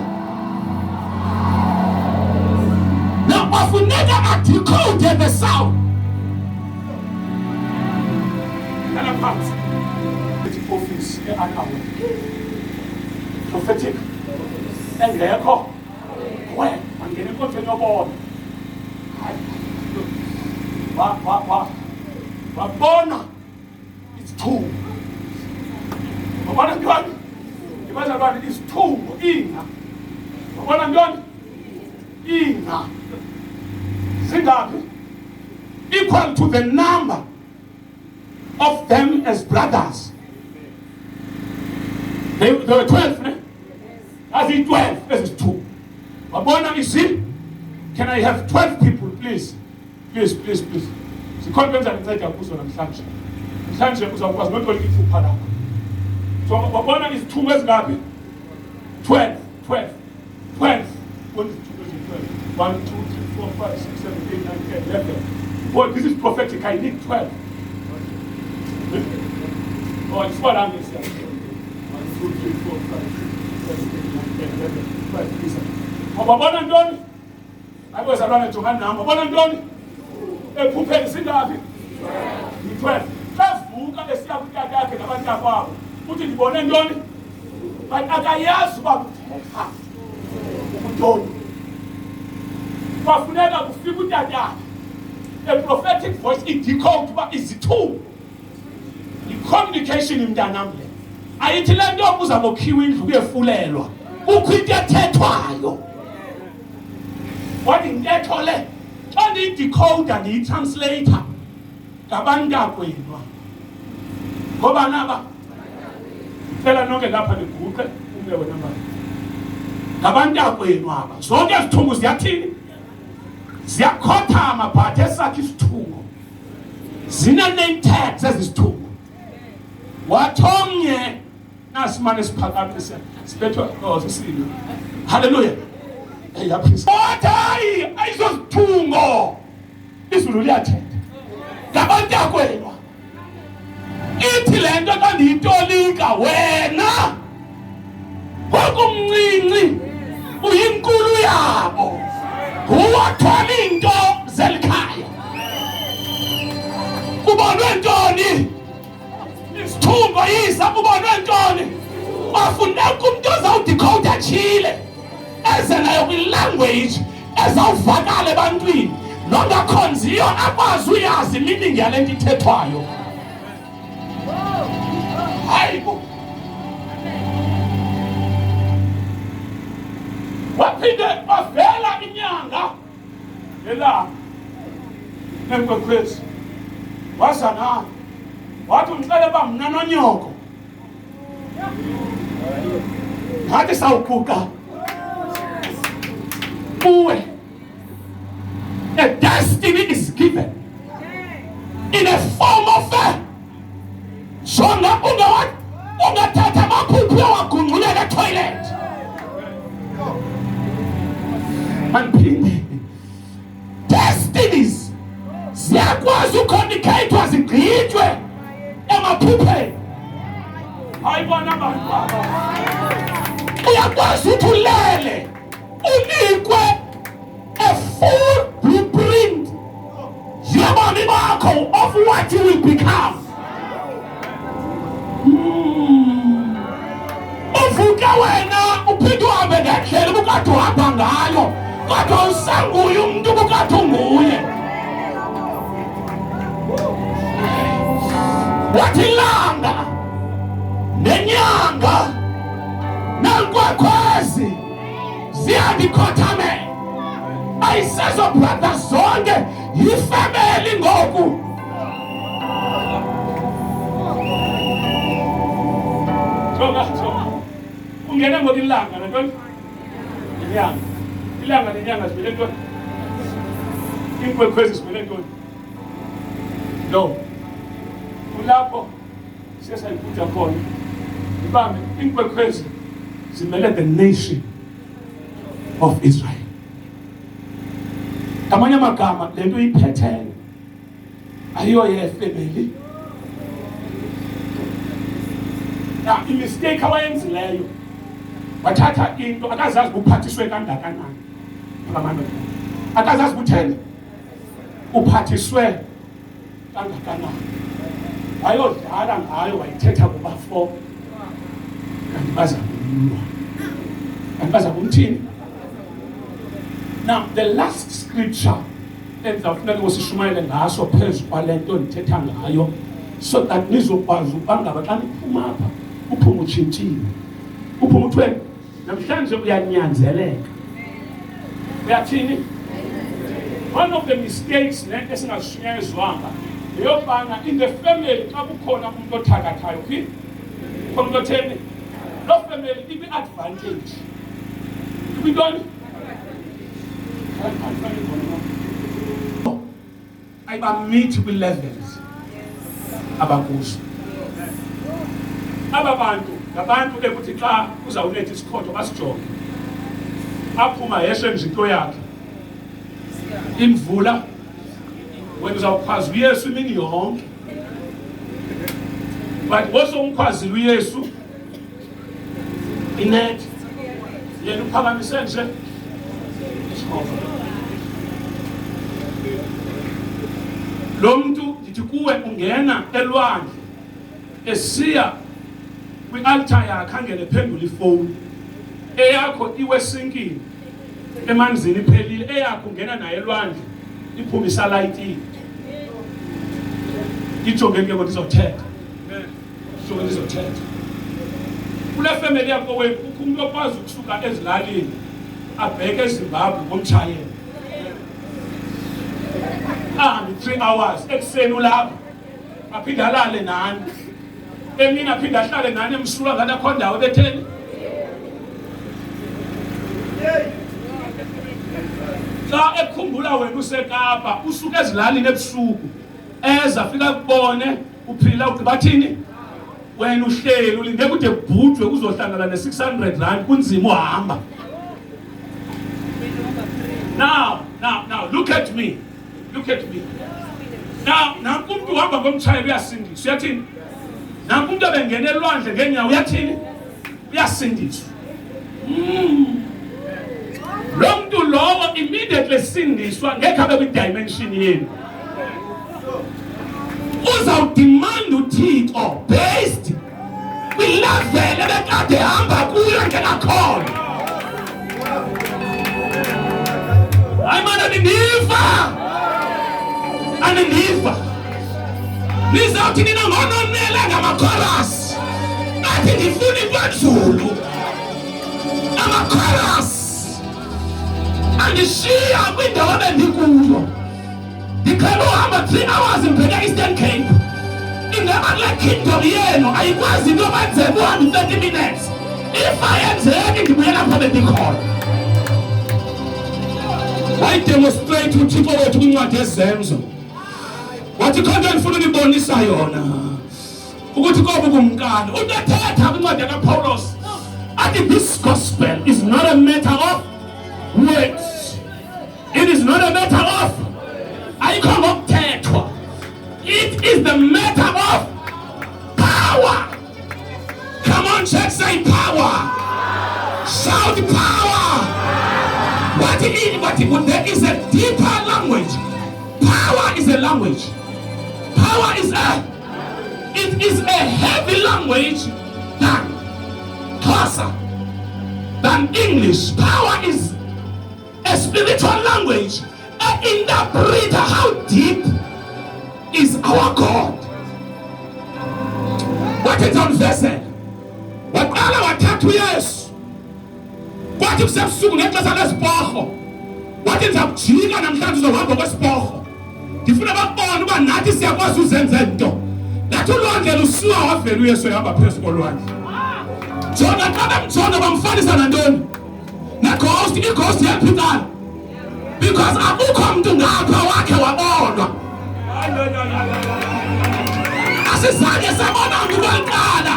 Now bafuneka adecode the sound. Hlala phansi. Office e-unaware. Prophetic. Engekho. Wena angena enkonzweni yobona. Wabona isithungo. Wabona ntoni? Ibazalwane isithungo inga. Wabona ntoni? Inga. Zingaphi? Equal to the number of them as brothers. They were 12, ne? As in 12, as 2. Wabona isi? Can I have 12 people, please? Please, please, please. Sikhona benza inceda kuzo namhlanje. Namhlanje uzawukwazi notolika iphupha lakho. So wabona izithungo ezingaphi? 12, 12, 12. 1, 2, 3, 4, 5, 6, 7, 8, 9, 10, 11. Boy, this is prophetic. I need 12. Oh, it's what I'm saying. 1, 2, 3, 4, 5, 6, 7, 8, 9, 10, 11, 12, 13. Wabona ntoni? Abozalwane jongani nam. Wabona ntoni? Ephupheni singaphi? 12. Xa vuka esiya kutata yakhe nabantakwabo, uthi ndibone ntoni? But akayazi uba kuthetha ukuntoni. Kwafuneka kufike utatakhe. A prophetic voice idecode uba izithuba. I-communication mntanam le. Ayithi le nto kuza kokhiwa indlu kuyefulelwa. Kukho into ethethwayo. Wathi intetho le xa ndiyidecoda ndiyitranslator ngabantakwenu. Ngoba naba ndicela nonke ngapha niguqe ume wena mama. Ngabantakwenu aba. Zonke izithungu ziyathini? Ziyakhothama but esakhe isithungo. Zina name tags ezisithungo. Wathomnye nasimane siphakamise sibethwa oh sisilo. Hallelujah. Hey yaphisa. Wathi hayi ayizozithungo. Izulu liyathetha. Ngabantakwenu. Ithi le nto xa ndiyitolika wena ngokumncinci uyinkulu yabo. Uwathwala into zelikhaya. Kubonwe ntoni? Isithungo yisa kubonwe ntoni? Bafuneka umntu ozawudecode atshile eze nayo kwilanguage ezawuvakala ebantwini nongakhonziyo akwazi uyazi meaning yale nto ithethwayo. Hayibo. Waphinde bavela inyanga elanga enkwekwezi. Waza nayo. Wathi undixele uba mna nonyoko ngathi sawuguqa kuwe. A destiny is given in a form of a jonga ungathatha amaphuphu uyawagungxulela etoilet. Mandiphinde. Destinies ziyakwazi ucommunicate zigqitywe emaphupheni. Hayi bona bantu baba. Uyakwazi uthi ulele unikwe a full blueprint yobomi bakho of what you will become. Uvuke wena uphinde uhambe ngendlela ubukade uhamba ngayo, kodwa usanguye umntu ubukade unguye. Wathi ilanga nenyanga nenkwekwezi ziyandikhothamela. Ayisezo brothers zonke, yifamily ngoku. Jonga, jonga. Ungena ngoku ilanga nantoni? Inyanga. Ilanga nenyanga zimele ntoni? Iinkwenkwezi zimele ntoni? No. Kulapho siye sayibhuda khona. Ibambe iinkwenkwezi zimele the nation of Israel. Ngamanye amagama le nto iphetheyo ayiyo yefemeli. Na imistake awayenzileyo, wathatha into akazazi uphathiswe kangakanani. Phakamani, akazazi kutheni uphathiswe kangakanani, wayodlala ngayo, wayithetha kubafo, kanti baza kumlwa, kanti baza kumthini. Now the last scripture endizawufuneka usishumayele ngaso phezu kwale nto ndithetha ngayo, so that nizokwazi ukuba ngaba xa niphuma apha uphuma utshintshiwe, uphuma uthweni namhlanje uyanyanzeleka, uyathini. One of the mistakes nento esingazishunyayezwanga yeyokubana in the family xa kukhona umntu othakathayo, phi khona umntu otheni, loo family ikwi-advantage, ikwintoni? Ayibamithi kwi-levels abakuzo. Aba bantu ngabantu ekuthi xa uzawuletha isikhotho basijonge, aphuma heshe nje into yakhe imvula, wena uzawukhwaza uYesu imini yonke, but wosomkhwazile uYesu inet yena uphakamise nje isikhotho. Lo mntu ndithi kuwe ungena elwandle esiya kwi-altar yakhe, angene phendula ifowuni eyakho iwesinkini emanzini iphelile, eyakho ungena naye elwandle iphuma isalayitile. Ijongeni ke kodwa izothetha, ijongeni izothetha. Kule family yakho wethu kukho umuntu okwazi ukusuka ezilalini abheke eZimbabwe ngomtshayelo, ahambe 3 hours ekuseni ulapho, aphinde alale nani emini, aphinde ahlale nani emsula ngathi akho ndawo ebetheni. Xa ekhumbula wena useKapa, usuka ezilalini ebusuku eza fika kubone uphila, ugqiba thini wena uhleli ulinde kude kubhujwe uzohlangana ne-600 rand, kunzima uhamba. Now, now, now, look at me, look at me now. Nanku umuntu uhamba ngomtshayelo uyasindiswa, uyathini? Nanku umuntu ebengena elwandle ngeenyawo, uyathini? Uyasindiswa. Lo muntu lowo immediately sindiswa ngekhe abe kwi-dimension yenu, uzawudimanda uThixo based kwilevel ebekade ehamba kuyo ngengakhona. Hayi mani, anindiva, anindiva. Nizawuthi nina ngononela ngamakhorasi, athi ndifuna into enzulu. Amakhorasi andishiya kwindawo ebendikuyo, ndiqhele uhamba 3 hours ngibheke Eastern Cape. Ingaba kule kingdom yenu ayikwazi into yokwenzeka uhambe 30 minutes? If ayenzeki, ndibuyela apho bendikhona. Wayidemonstrate uThixo wethu kwincwadi yeZenzo, wathi khonto endifuna unibonisa yona ukuthi kobu kumkani utethetha kwincwadi yakaPawulos athi this gospel is not a matter of words, it is not a matter of, ayikho ngokuthethwa, it is the matter of power. Come on, church, say power. Shout power. What it what there is a deeper language. Power is a language. Power is a it is a heavy language than Xhosa, than English. Power is a spiritual language. Interpret how deep is our God. Wathi ndizamvesela, waqala wathatha uYesu, kwathi kusebusuku ngexesha lesiporho. Wathi ndiza kujika namhlanje uzohamba kwesiporho. Ndifuna bakubone uba nathi siyakwazi uzenze nto. Lathi ulwandle lusiwa wavela uYesu ehamba phezu kolwandle. Jonga xa bemjonga bamfanisa nantoni? Neghost, ighost yaphikana. Because akukho mntu ngapha wakhe wabonwa. Asizange sabona mntu kwaliqala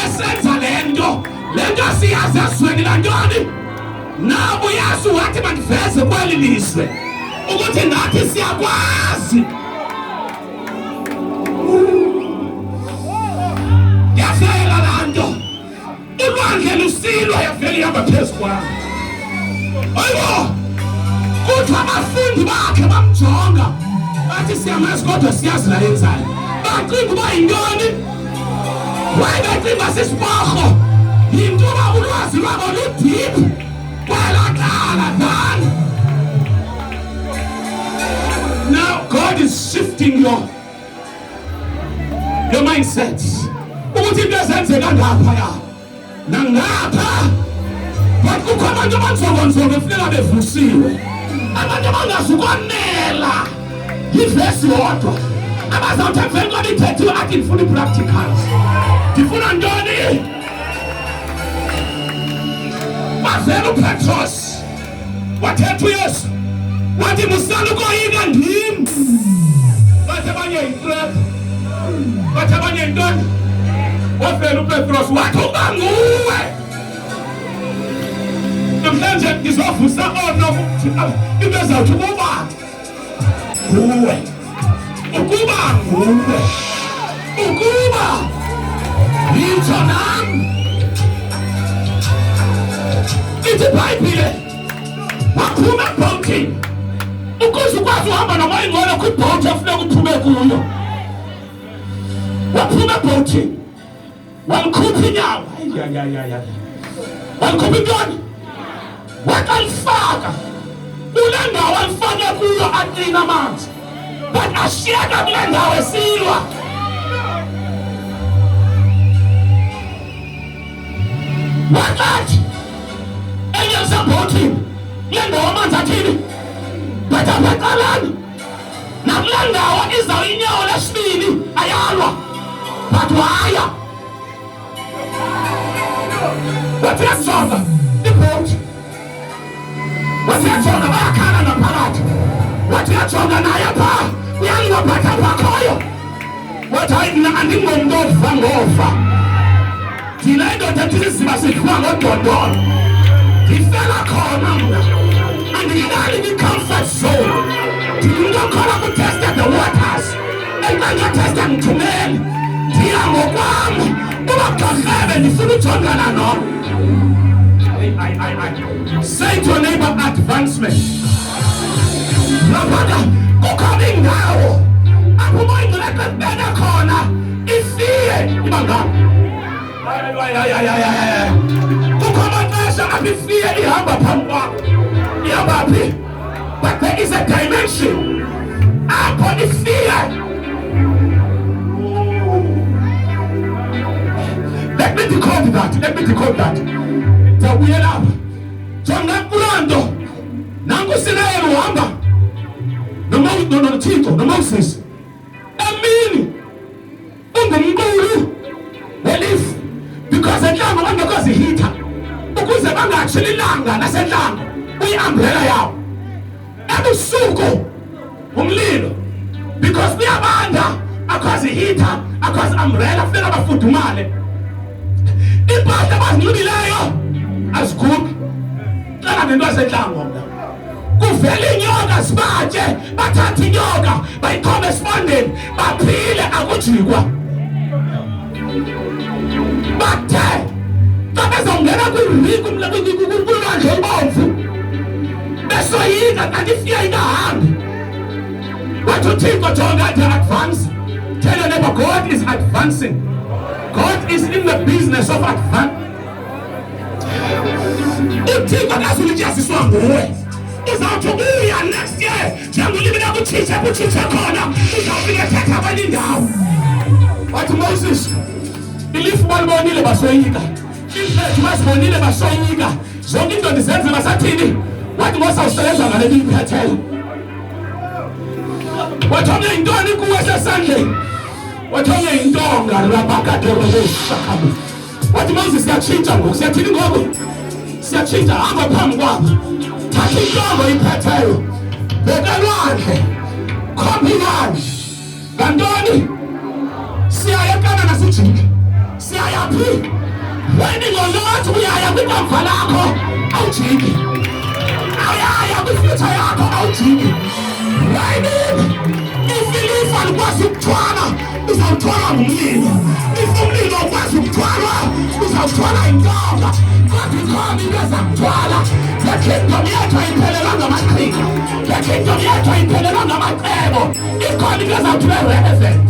esenza le nto. Le nto siyazi ezweni lantoni? Nabo uYesu wathi mandiveze kweli lizwe ukuthi nathi siyakwazi. Yafela laa nto. Ulwandle lusilwa yavela ihamba phezu kwam. Hayibo! Kuthiwa abafundi bakhe bamjonga bathi siyamazi kodwa siyazi la yenzayo. Bacinga uba yintoni? Wayebecinga sisiporho. Yinto uba ulwazi lwabo ludeep kwelaa cala than. Now God is shifting your mindset. Ukuthi into ezenzeka ngaphaya nangapha, but kukho abantu abanzongonzongo efuneka bevusiwe, abantu abangazukwanela yivesi yodwa, abazawuthi emveni koba ithethiwe athi ndifuna ii-practicals. Ndifuna ntoni? Bavela uPetros wathetha uYesu wathi musani ukoyika, ndim. Bathi abanye yitrap, bathi abanye yintoni. Wavela uPetros wathi uba nguwe namhlanje ndizovusa ono into ezawuthi ukuba nguwe, ukuba nguwe, ukuba yitsho nam. Ithi iBhayibhile waphuma ebhotini. Ukuze ukwazi uhamba nomoya ingcwele kwibhoti efuneka uphume kuyo, waphuma ebhotini, walikhupha inyawo. Ayayayaya, walikhupha intoni? Waxalifaka kule ndawo alifake kuyo, aklina amanzi, but ashiyeka kule ndawo esilwa. Waxathi engesebhotini kule ndawo amanzi athini, but apha ecaleni nakule ndawo iza inyawo lesibini ayalwa, but waya wathi yajonga ibhoti, wathi yajonga bayakhala ngaphakathi, wathi yajonga naye phaa kuyaliwa, but apha akhoyo. Wathi hayi, mna andingomntu ova ngova, ndile ndoda ethi isiziba sidliwa ngodondolo, ndifela khona mna, andihlali kwi-comfort zone, ndingumntu okholwa kutesta the waters. Xa ngatesta ngithumeli, ndiya ngokwam uba gqarhebe, ndifuna ujongana no. Say to your neighbor, advancement. Lapha kukhona indawo apho umoya ingcwele xa kubeka khona ifiye iba ngapha. Kukho amaxesha apho ifiye ihamba phambi kwakho, ihamba phi, but there is a dimension apho ifiye. Let me decode that, let me decode that. Ndiyabuyela apha. Jonga kulaa nto, nanku uSirayeli uhamba noThixo noMoses. Emini ungumqulu welifu, because entlango bangekho zihitha ukuze bangatshi lilanga nasentlango, uyi-umbrella yawo. Ebusuku umlilo, because kuyabanda, akho zihitha, akho zi-umbrella, funeka bafudumale. Iimpahla abazinxibileyo azigugi xela nento yasentlango mna. Kuvela iinyoka zibatye, bathathe inyoka bayikhombe esibondeni, baphile, akujikwa. Bathe xa bezawungena kulwandle olubomvu besoyika, kanti ifiya ingahambi. Wathi uThixo, jonga, ndiya-advance. Tell your neighbor, God is advancing. God is in the business of advance. UThixo akazulityaziswa nguwe. Uzawuthi ubuya next year njengolimi lakutshintsha kutshintsha khona, uzawufika ethatha kwenye indawo. Wathi Moses, ilifu balibonile basoyika, impethu bazibonile basoyika, zonke into ndizenze basathini. Wathi ngosawusebenza ngale nto iyiphetheyo. Wathi omnye yintoni kuwe esesandleni? Wathi omnye yintonga rabakaderobeshakabu. Wathi Moses siyatshintsha ngoku, siyathini ngoku? Siyatshintsha, hamba phambi kwabo. Thatha intonga oyiphetheyo. Bheka lwandle. Khomba ilwandle. Ngantoni? Siyaya eKanana sijike. Siyaya phi? When ngolothi uyaya kwikamva lakho awujiki. Awuyaya kwifuture yakho awujiki. When if ilifa likwazi ukuthwala uzawuthwala ngumlilo. If umlilo ukwazi ukuthwalwa uzawuthwala intonga. Kodwa ikhona into ezakuthwala. Le kingdom yethu ayiphelelanga amaqhinga. Le kingdom yethu ayiphelelanga amacebo. Ikhona into ezawuthi ube relevant.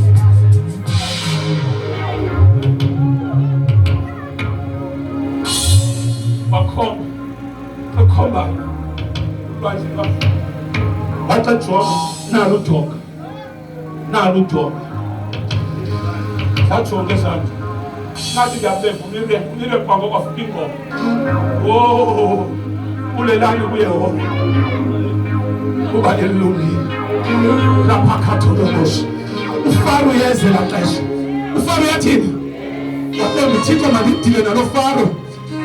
Wakhomba, wakhomba ulwandle lwakhe. Wathi jonga nalo udonga, nalo udonga. Wajonga ezandla. Ngathi ndiyabeva umile, umile kwango kwafika ingoma. Wo, ulelani kuYehova. Kuba elungile. Lapha khatholobosha. uFaro uyezela xesha. uFaro uyathini? Waqonda uThixo mandidile nalo Faro.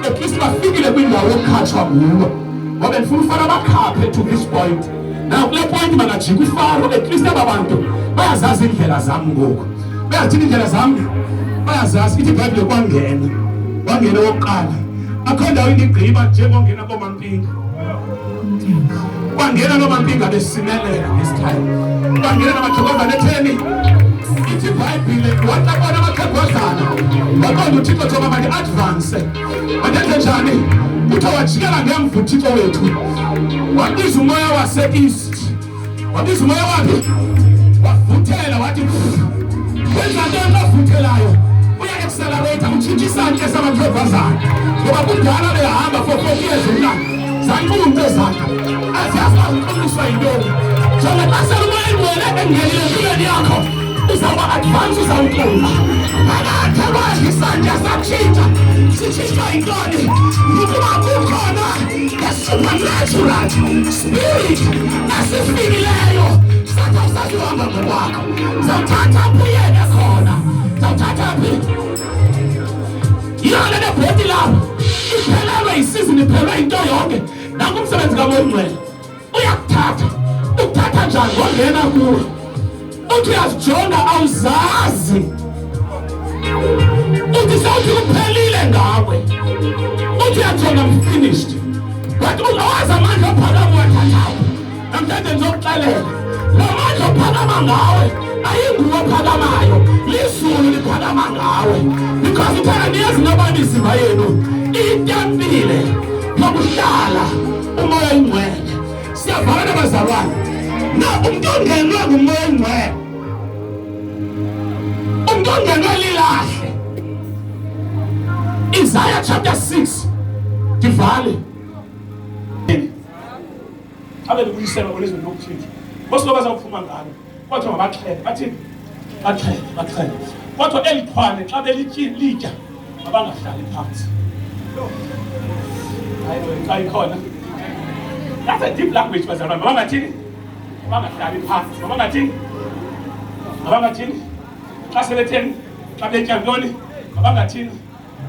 At least bafikile kwindawo yokukhatshwa nguwe. Ngoba ndifuna uFaro abakhaphe to this point. Now kule point makajike uFaro at least aba bantu bayazazi iindlela zam ngoku. Bayathini iindlela zam? Bayazazi. Ithi iBhayibhile kwangena. Wangena wokuqala. Akho ndawo indigqiba njengongena koomampinga. Kwangena noomampinga besimelela this time. Kwangena namaxhegwazana etheni. Ithi iBhayibhile wathi abona amaxhegwazana waqonda uThixo thoba mandi-advance. Mandenze njani? Kuthiwa wajikela ngemva uThixo wethu. Wabiza umoya wase-east. Wabiza umoya waphi? Wavuthela wathi wenza ntoni xa uvuthelayo? Uya-accelerate utshintsha isantya samaxhegwazana. Ngoba kudala behamba for 40 years mna. Zanqumpe ezandla. Aziyazi uba zinqunyiswa yintoni. Jonga xa sele umoya oyingcwele engenile empilweni yakho uzawuba advance uzawuqumba. Phakathi lwandle isantya satshintsha. Sitshintshwa yintoni? Yikuba kukhona the supernatural spirit esifikileyo sathi awusazuhamba ngokwakho. Zawuthatha phi uyene khona? Zawuthatha phi? Yona le bhoti lapho iphelelwe yisizini, iphelelwe yinto yonke. Nanku umsebenzi kaMoya Oyingcwele. Uyakuthatha. Ukuthatha njani? Ngongena kuwe. Uthi uyazijonga awuzazi. Uthi sewuthi kuphelile ngawe. Uthi uyajonga I'm finished. But awazi amandla ophakama uwathathayo. Namhlanje ndizokuxelela. La mandla ophakama ngawe ayinguwe ophakamayo. Lizulu liphakama ngawe. Because uthanda niyazi noba imizimba yenu itempile yokuhlala umoya oyingcwele. Siyavana bazalwane. Na umntu ongenwe ngumoya oyingcwele. Umntu ongenwe lilahle. Isaiah chapter 6. Ndivale. Xa bebuyiselwa kwelizwe lokuThixo. Ngosuku abazawuphuma ngalo. Kodwa mabaxhele, bathini? Baxhele, baxhele. Kodwa eli xhwane xa belitya mabangahlali phantsi. Hayi xa ikhona. That's a deep language bazalwane. Mabangathini? Mabangahlali phantsi. Mabangathini? Mabangathini? Xa sebetheni? Xa betya ntoni? Mabangathini?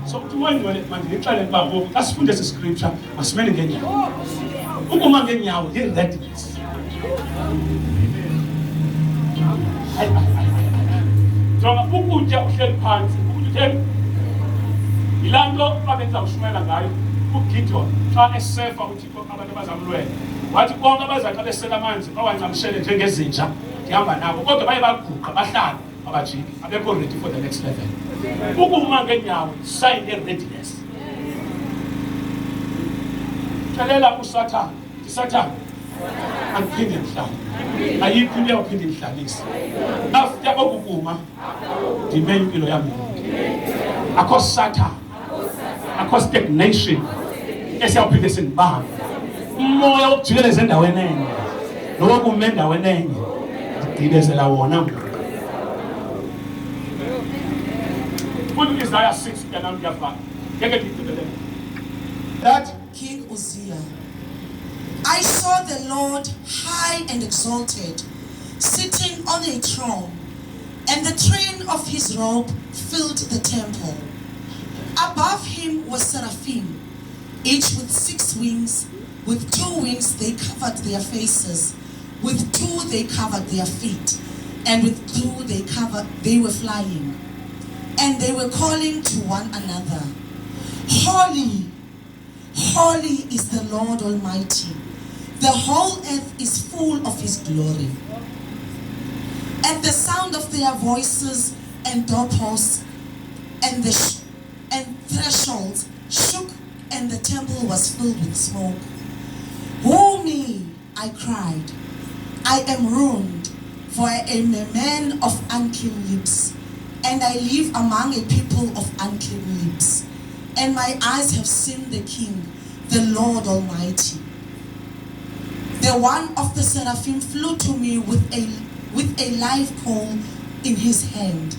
So uthi umoya oyingcwele mandinixelele uba ngoku xa sifunde esi scripture masimele ngeenyawo. Ukuma ngeenyawo yi-readiness. Hayi, hayi, hayi. Jonga ukutya uhleli phantsi, ukutya utheni? Yilaa nto babenza kushumayela ngayo uGideon xa esefa uThixo abantu abazamlwela. Wathi bonke abaza xa besela amanzi bawancamshele njengezinja ndihamba nabo, kodwa baye baguqa bahlala abajiki, abekho ready for the next level. Ukuma ngeenyawo sign ye-readiness. Xelela uSathana, ithi Sathana, andiphinde ndihlale. Ayikho into eyawuphinde indihlalise. After oku kuma ndime impilo yam yonke. Akho Sathana, akho stagnation esiyawuphinde sindibambe. Umoya wokujikeleza endaweni enye nowokuma endaweni enye ndigqibezela wona ngoku. Futhi Isaiah 6 mntanam ndiyafana. Ngeke ndigqibelele. That King Uzziah. I the Lord high and exalted, sitting on a throne, and the train of his robe filled the temple. Above him was seraphim, each with six wings. With two wings they covered their faces, with two they covered their feet, and with two they were flying. And they were calling to one another, Holy, holy is the Lord Almighty. The whole earth is full of his glory. At the sound of their voices and doorposts and thresholds shook, and the temple was filled with smoke. Woe me, I cried. I am ruined, for I am a man of unclean lips, and I live among a people of unclean lips. And my eyes have seen the King, the Lord Almighty. The one of the seraphim flew to me with a live coal in his hand,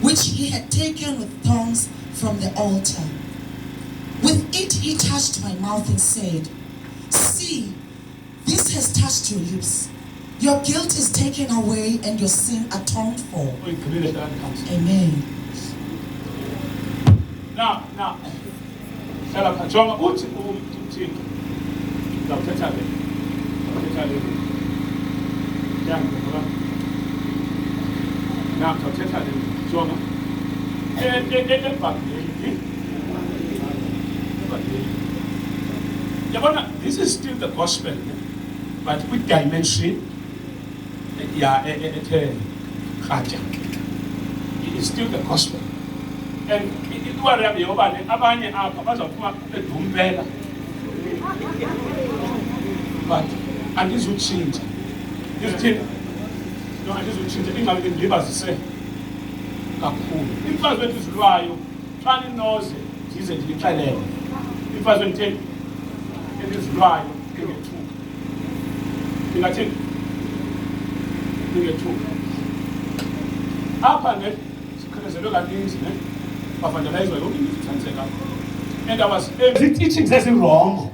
which he had taken with tongs from the altar. With it he touched my mouth and said, See, this has touched your lips. Your guilt is taken away and your sin atoned for. Uyigqibile hlala phansi. Amen. Now hlala phansi, jonga, uthi uThixo, ndawuthetha le, ndawuthetha le yangoba na ndawuthetha le, jonga, eBhayibhelini, eBhayibhelini, yabona, this is still the gospel, ne? But with dimension ya ethe khatya, it is still the gospel. And i-worry yami yoba ne abanye apha bazawuphuma bedumpela, but andizutshintsha, ndizithini? No, andizutshintsha, ingabe ndilibazise kakhulu. Imfazwe endizilwayo, xa ninoze ndize ndinixelele imfazwe enditheni endizilwayo, ndingethuka, ndingathini, ndingethuka apha ne siqhelezelwe kaninzi ne bavandalazwa yonke into ithenzeka, and I was teachings ezi-wrong.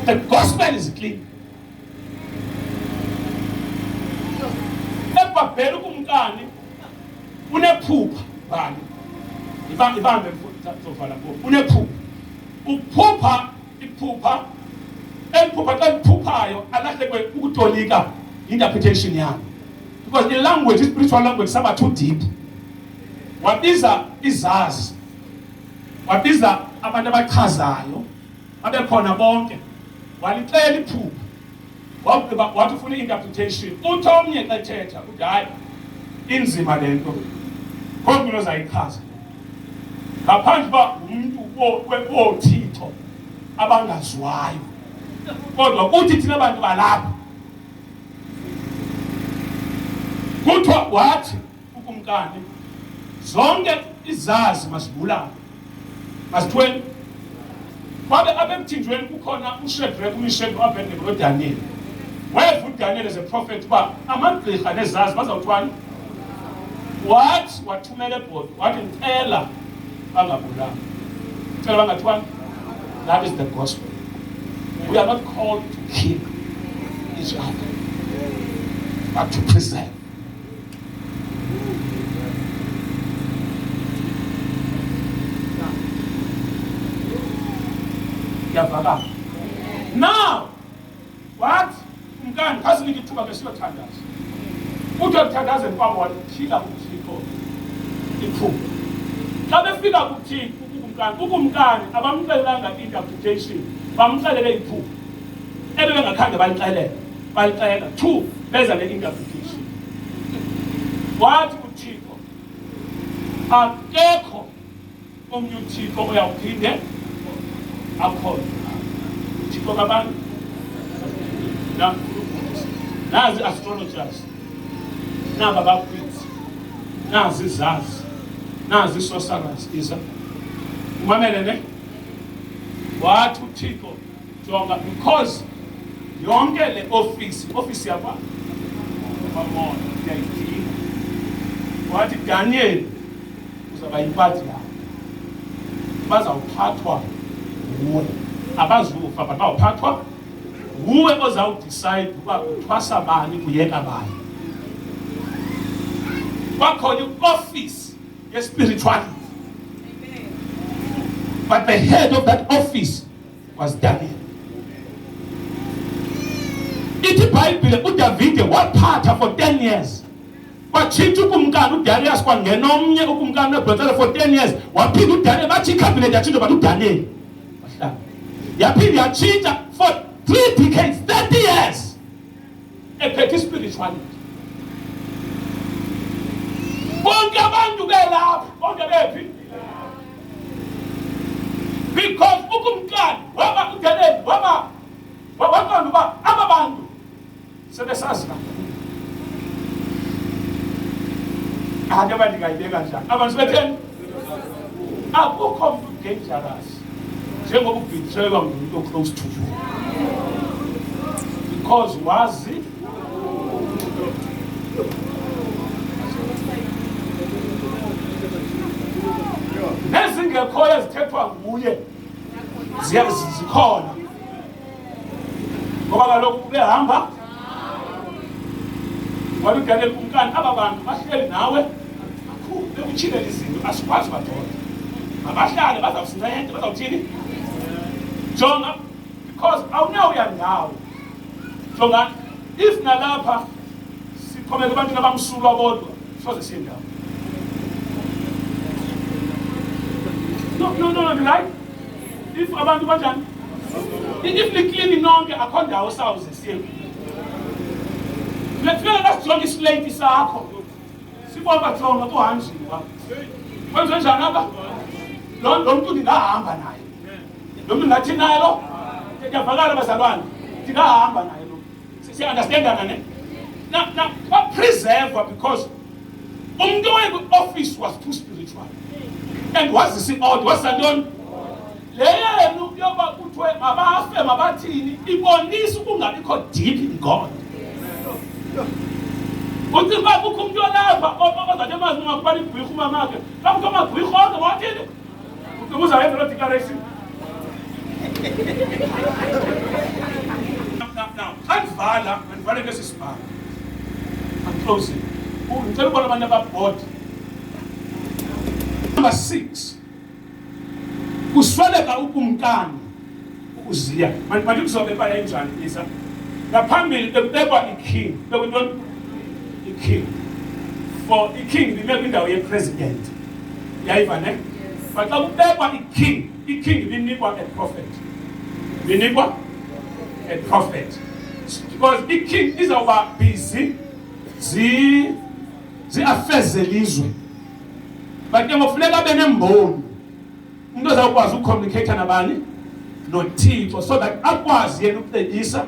The gospel is clean. EBhabheli ukumkani unephupha bani, ibambe zovala ngoku, unephupha, uphupha iphupha, eliphupha xa liphuphayo alahlekwe ukutolika interpretation yalo, because the language, spiritual language, saba too deep. Wabiza izazi, wabiza abantu abachazayo, babekhona bonke, walixela iphupha, wagqiba wathi ufuna i-interpretation. Uthi omnye xa ethetha uthi, hayi, inzima le nto, konke into ozayichaza ngaphandle uba ngumntu woothixo abangaziwayo, kodwa kuthi thina bantu balapha kuthiwa, wathi ukumkani zonke izazi mazibulawe, mazithweni. Kwabe abemthinjweni kukhona uShadrach, uMeshach, uAbednego noDaniel. Weva uDaniel as a prophet uba amagqirha nezazi bazawuthwani, wathi wathumela ebhodi, wathi ndicela bangabulawa, cela bangathwani. That is the gospel. We are not called to kill each other, but to preserve. Kuyavakala now? What umkani khasinike ithuba ke siyothandaza. Uthi ekuthandazeni kwabo watyhila uThixo iphupha. Xa befika kuThixo ukumkani, ukumkani abamxelelanga i-interpretation, bamxelele iphupha ebebengakhange balixelele, balixela two, beza ne-interpretation. Wathi uThixo akekho omnye uThixo uyawuphinde akhona, uThixo kabantu nazi astrologers, naba bapriest, nazi izazi, nazi sorcerers, iza umamele ne. Wathi uThixo jonga, because yonke le office, office yakwa kwamoya, ndiyayidinga. Wathi Daniel uzaba yimpati yakho, bazawuphathwa nguwe, abazufa, but bawuphathwa. Nguwe ozawudicide uba uthwasa bani, uyeka bani. Kwakhona i-office ye-spirituality, but the head of that office was Daniel. Ithi iBhayibhile uDavide waphatha for 10 years. Kwatshintsha ukumkani uDarius, kwangena omnye ukumkani webhetsele for 10 years. Waphinda uDaniel, bathi icabinet yatshintsha, but uDaniel wahlala. Yaphinda yatshintsha for 3 decades, 30 years, ephethe spirituality. Bonke abantu belapha, bonke bephi? Because ukumkani waba uDaniel waba waqonda uba aba bantu sebesazi kakhulu. Ake bandingayibeka njani? Abantu sebetheni? Akukho mntu dangerous njengoba ubetraywa ngumuntu close to you, because wazi. Nezingekhoyo ezithethwa nguye zikhona, ngoba kaloku ubehamba. Wathi uDaniel, kumkani, aba bantu bahleli nawe kakhulu, bekutyhilela izinto, asikwazi badoda, mabahlale, bazawusinceda, bazawuthini. Jonga, because awunawuya ndawo. Jonga, if nalapha sixhomeke ebantwini abamsulwa bodwa, soze siye ndawo. No, no, no, no, right? If abantu banjani, if niklini nonke, akho ndawo sawuze siye. Kufuneka kasijonge islate sakho, sibona uba jonga, kuhanjiwa, kwenziwe njani apha. Lo mntu ndingahamba naye, lo mntu ndingathini naye lo? Ndiyavakala bazalwane, ndingahamba naye lo, siya-understandana ne? Na kwapreserva because umntu owayekwi-office was too spiritual and wazisa i-order. Wazisa ntoni? Le yenu yoba kuthiwe mabafe, mabathini, ibonisa ukungabikho deep in God. Ucinga uba kukho umntu olapha ozathi emazi umakuba ligwirha umamakhe, xa kuthiwa magwirha onke, mawathini? Ucinga uzayenza loo declaration? Now, xa ndivala, mandivale ngesi sibhalo. I'm closing. Ngicela ubona abantu ababhodi. Number 6, kusweleka ukumkani uUziya. Mandikuzobe enjani isa. Ngaphambili bekubekwa iking, bekuyintoni iking? For iking ibime kwindawo yepresident, yayiva ne? But xa kubekwa iking, iking ibinikwa a prophet, ibinikwa a prophet, because iking izawuba busy zii-affairs zelizwe, but ke ngofuneka abe nemboni, umuntu ozawukwazi ukucommunicate nabani? NoThixo, so that akwazi yena ukucebisa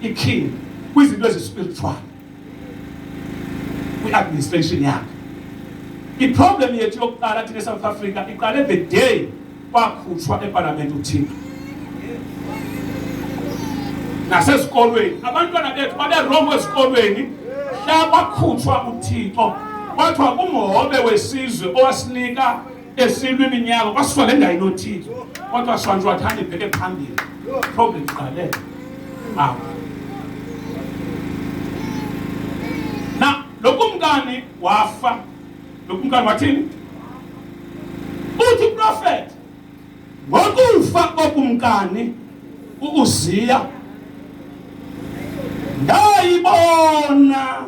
iking kwizinto ezispiritual kwi-administration yakhe. Iproblem yethu yokuqala thina eSouth Africa iqale the day kwakhutshwa epalamente uThixo. Nasezikolweni abantwana bethu babe wrong ezikolweni mhla kwakhutshwa uThixo, kwathiwa kumhobe wesizwe owasinika esilwa iminyaka, kwasuka le ndawo inoThixo, kodwa swanjwa wathanda ibheke phambili. Problem iqale apho. Na lo kumkani wafa, lo kumkani wathini? Uthi prophet, ngokufa kokumkani uUziya ndayibona.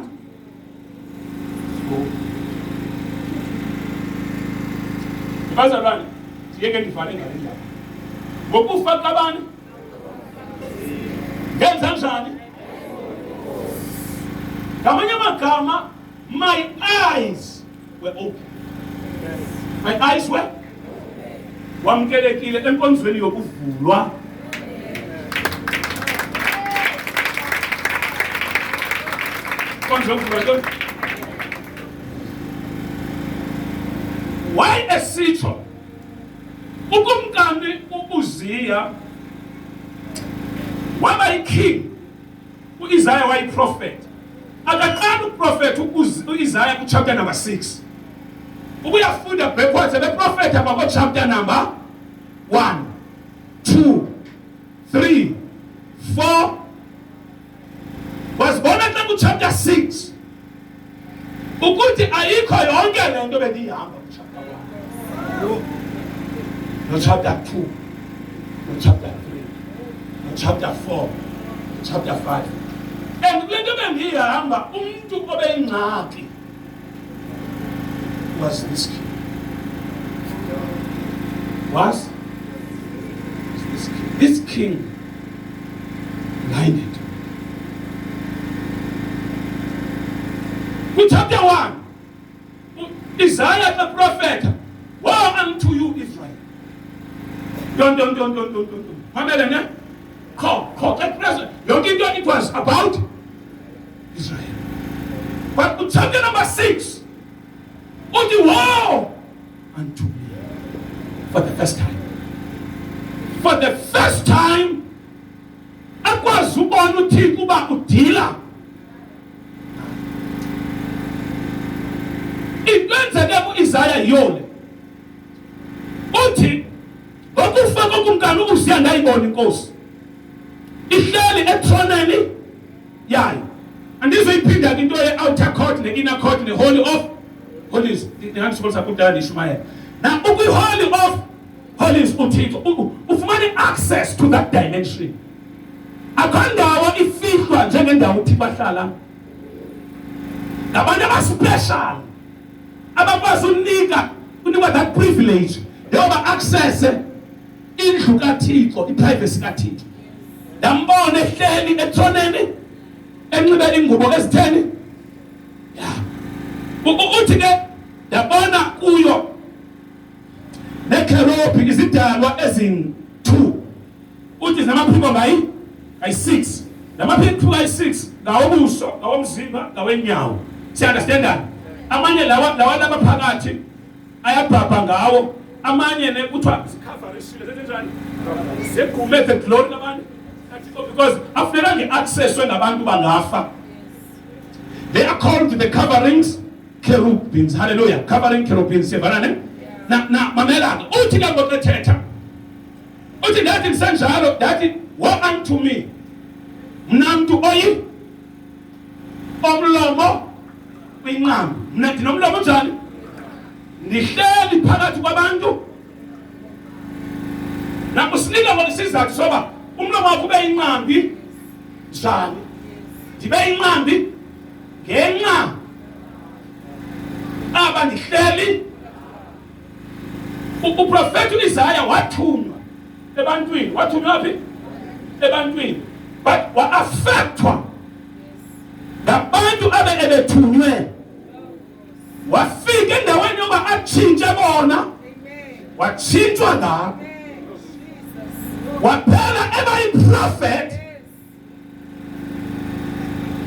Bazalwane, ndiyeke ndivale ngale ndaba. Ngokufa kabani ngenza njani? Ngamanye amagama, my eyes were open, my eyes were. Wamkelekile enkonzweni yokuvulwa. Inkonzo yokuvulwa ntoni? Why esitsho ukumkani uUziya waba yiking, uIsaiah wayiprofet? Akaqala ukuprofetha uIsaiah kuchapter number 6. Ubuyafunda backwards, beprofetha bako chapter number 1, 2, 3, 4. Ikho yonke le nto bendiyihamba kuchapter 1 no-chapter 2 no-chapter 3 no-chapter 4 no-chapter 5. And kule nto bendiyihamba, umntu obeyingxaki was this king. Was this king. This king blinded. Chapter 1, Isaiah the prophet, woe unto you, Israel. Don't, don't, don't, don't, don't, don't. Mamela ne? Kho, kho, xa present. Yonke into it was about Israel. But chapter number 6, uthi woe unto me for the first time. For the first time, akwazi ubona uThixo uba udila. Into enzeke ku-Isaya yiyole. Uthi ngokufa kokumkani uUziya ndayibona inkosi ihleli etroneni yayo. Andizoyiphinda ke into ye-outer court ne-inner court ne-holy of holies. Ndingathi kudala ndishumayela. Na ukwi-holy of holies uThixo ufumana i-access to that dimension. Akho ndawo ifihlwa njengendawo uThixo ahlala. Ngabantu abaspecial abakwazi unika unikwa that privilege yoba access indlu kaThixo, iprivacy kaThixo. Ndambona ehleli etroneni enxibe ingubo ezitheni. Uthi ke ndabona kuyo nekherobhi izidalwa ezin-2. Uthi zinamaphiko ngayi-6. Lamaphiko ayi-6 ngawobuso, ngawomzimba, ngawenyawo. Siya-understandana? Amanye lawa lawa labaphakathi ayabhabha ngawo, amanye ne kuthiwa zikhavarishile zenzenjani? Zegume the glory labantu. Because afuneka nge-accesswe ngabantu bangafa. They are called the coverings cherubims. Hallelujah. Covering cherubims. Siyavana ne? Na na mamela. Uthi ke ngoku ethetha. Uthi ndathi ndisenjalo, ndathi woe unto me. Mna mntu oyi omlomo uyinqambi. Mna ndinomlomo njani? Ndihleli phakathi kwabantu. Nakusinika ngokusizathu soba umlomo wakho ube yinqambi njani? Ndibe yinqambi ngenxa aba ndihleli. Uprofethi uIsaya wathunywa ebantwini. Wathunywa phi? Ebantwini. But wa-affectwa ngabantu abe ebethunywe. Wafika endaweni yoba atshintshe bona, watshintshwa ngabo. Waphela eba yiprofet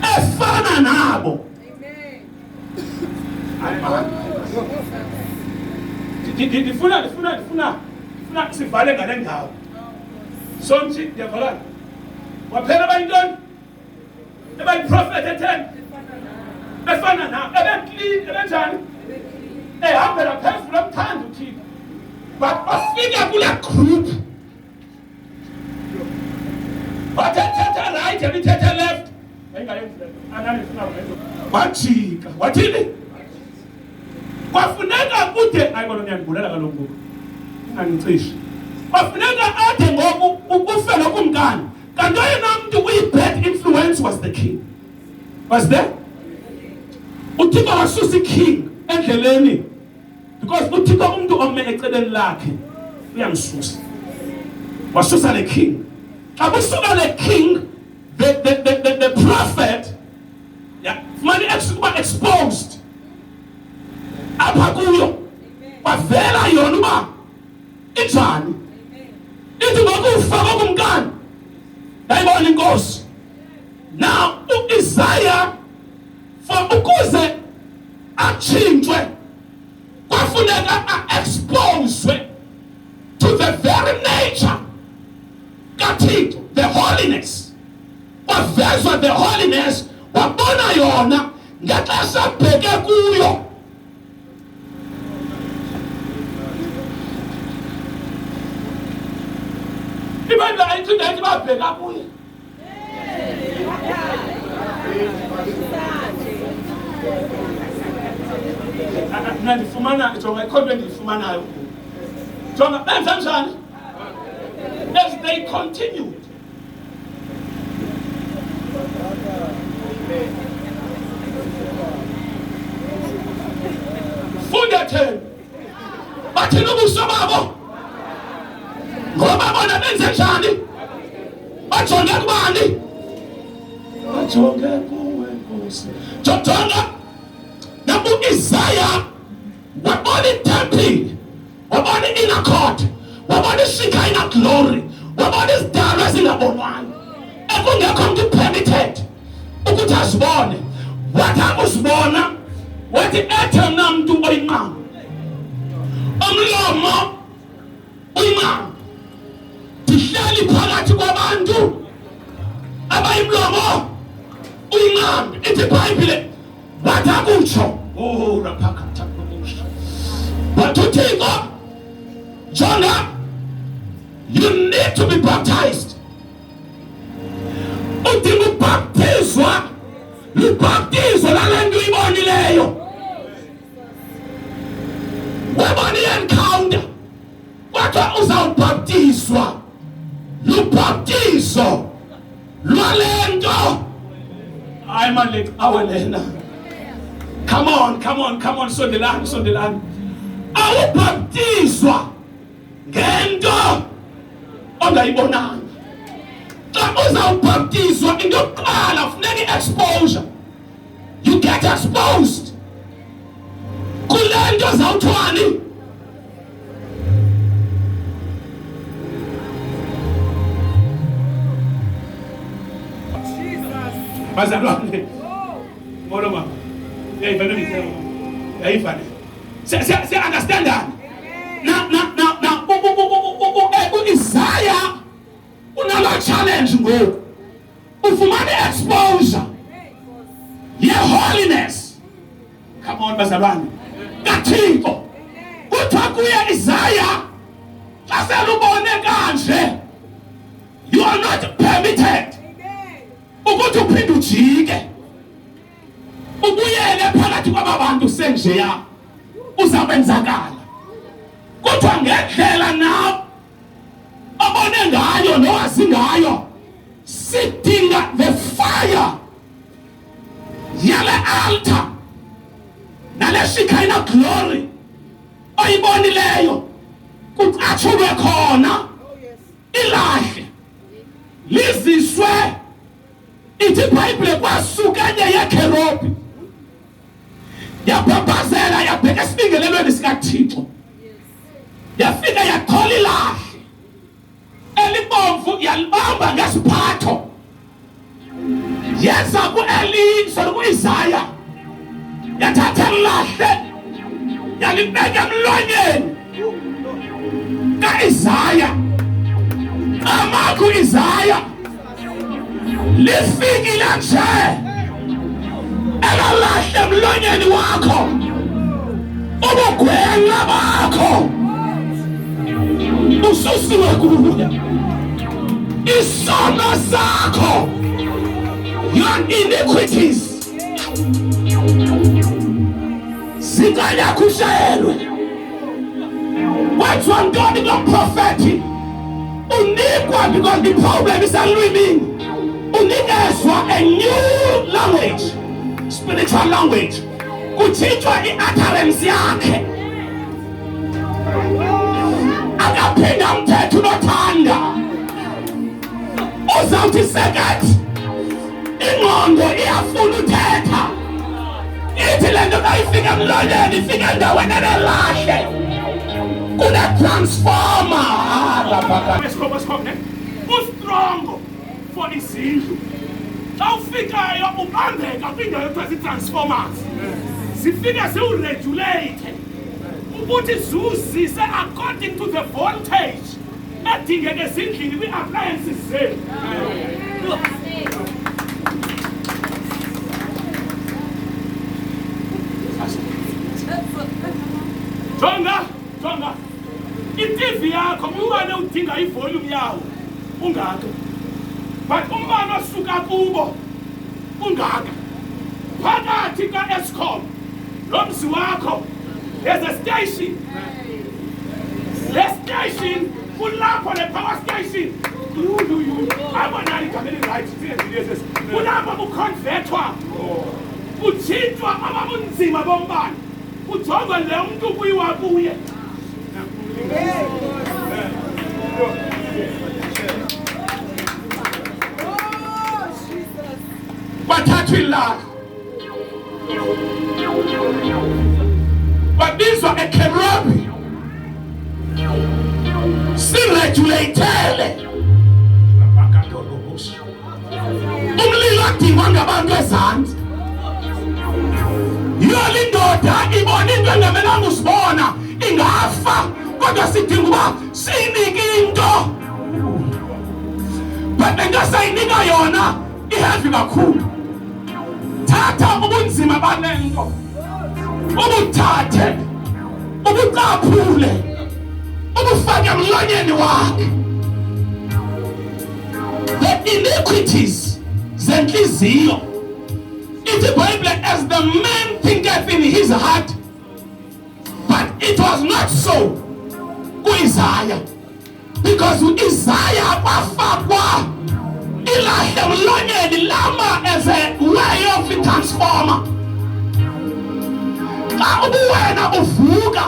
efana nabo. Ndifuna sivale ngale ndawo. Sonke ndiyavalana. Waphela bayintoni? Eba yiprofet etheni? Efana nabo. Ebe clean, ebenjani? Ehambela phezulu emthanda uThixo. But bafika kule group. Bathethe right, ebithethe left. Ayingayenzi le nto. Anani ndifuna ukwenza. Wajika. Wathini? Kwafuneka kude, hayi bona niyandibulala kaloku ngoku. Ungangicishe. Kwafuneka ade ngoku ukufe lo kumkani. Kanti oyena mntu uyi-bad influence was the king. Was there? uThixo wasusa i-king endleleni. Because uThixo umuntu ome eceleni lakhe uyamsusa. Wasusa le king. Xa kusuka le king, the prophet fumane kuba exposed. Apha kuyo kwavela yona uba injani. Ithi ngokufa kokumkani ndayibona inkosi. Now uIsaiah for ukuze atshintshwe kwafuneka a-expose to the very nature kaThixo, the holiness. Kwavezwa the holiness, wabona yona ngexesha abheke kuyo. Ibandla ayithi ndayithi babheka kuye. Mna ndifumana, jonga, ikho nto endiyifumanayo ngoku. Jonga, benza njani? As they continued. Funda theni. Bathini ubuso babo? Ngoba bona benze njani? Bajonge kubani? Bajonge kuwe Nkosi. Jonga, nabu Isaiah wabona itempile, wabona i-inner court, wabona iShekinah glory, wabona izidalwa ezingabonwayo ekungekho mntu permitted ukuthi azibone. Wathi akuzibona, wathi ethe mna mntu oyinqama, omlomo uyinqama, ndihleli phakathi kwabantu abayimlomo uyinqama. Ithi iBhayibhile wathi akutsho, oh raphakatha wathi uThixo, jonga, you need to be baptized. Udinga ubhaptizwa, lubhaptizo lale nto uyibonileyo. Wabona i-encounter, kodwa uzawubhaptizwa lubhaptizo lwale nto. Hayi mani, le cawe lena. Come on, come on, come on, sondelani, sondelani. Awubhaptizwa ngento ongayibonanga. Xa uzawubhaptizwa, into yokuqala funeka i-exposure. You get exposed kule nto zawuthwani. Bazalwane, molo mama. Yayiva nto ndithetha, mama? Yayiva le? Siya-understandana na na na na uIsaiah unalo challenge ngoku, ufumana i-exposure ye-holiness. Come on, bazalwane kaThixo. Kuthiwa kuye, Isaiah, xa selubone kanje, you are not permitted ukuthi uphinde ujike ubuyele phakathi kwaba bantu senjeya, uzakwenzakala. Kodwa ngendlela nawe obone ngayo nowazi ngayo, sidinga the fire yale altar nale Shekinah glory oyibonileyo, kucatshulwe khona ilahle liziswe. Ithi iBhayibhile kwasuka enye yekherobhi, yabhabhazela, yabheka esibingelelweni sikaThixo, yafika yachola ilahle elibomvu, yalibamba ngesiphatho, yeza ku-Eli, sorry, ku-Isaya, yathatha elilahle, yalibeka emlonyeni ka-Isaya. Amakho Isaya, lifikile nje elalahle emlonyeni wakho, ubugwenxa bakho ususiwe kuwe, isono sakho, your iniquities zikanyakhuselwe. Kwathiwa ntoni kulo mprofethi? Unikwa, because the problem iselwimini, unikezwa a new language, spiritual language. Kutshintshwa i-utterance yakhe, akaphinda umthetho unothanda. Uzawuthi sekathi ingqondo iyafuna uthetha, ithi le nto xa ifika emlonyeni, ifika endaweni enelahle kune-transformer. Eskom ne ustrongo for izindlu. Xa ufikayo ubambeka kwindawo ekuthiwa zii-transformers, zifike ziwuregulate ukuthi ziwuzise according to the voltage edingeka ezindlini kwii-appliances zethu. Jonga, jonga, iTV yakho, umbane udinga ivolume yawo ungaka, but umbane osuka kubo ungaka. Phakathi ka-Eskom Lo mzi wakho, there's a station. Le station kulapho, le power station, abonali igama elirayithi, kulapho kuconvertwa, kutshintshwa ababunzima bombane, kujongwe le mntu kuyiwa kuye. Bathathwa ilala, babizwa ekerobi, siregulatele umlilo odingwa ngabantu ezantsi. Yiyo indoda ibona into engamelanga usibona, ingafa, kodwa sidinga uba siyinike into, but le nto sayinika yona iheavy kakhulu. Thatha ubunzima bale nto, ubuthathe, ubucaphule, ubufake emlonyeni wakhe. The iniquities zentliziyo, ithi iBhayibhile, as the man thinketh in his heart. But it was not so kuIsaya, because uIsaya kwafakwa ilahle emlonyeni, lama as a way of transformer. Xa ubuwena uvuka,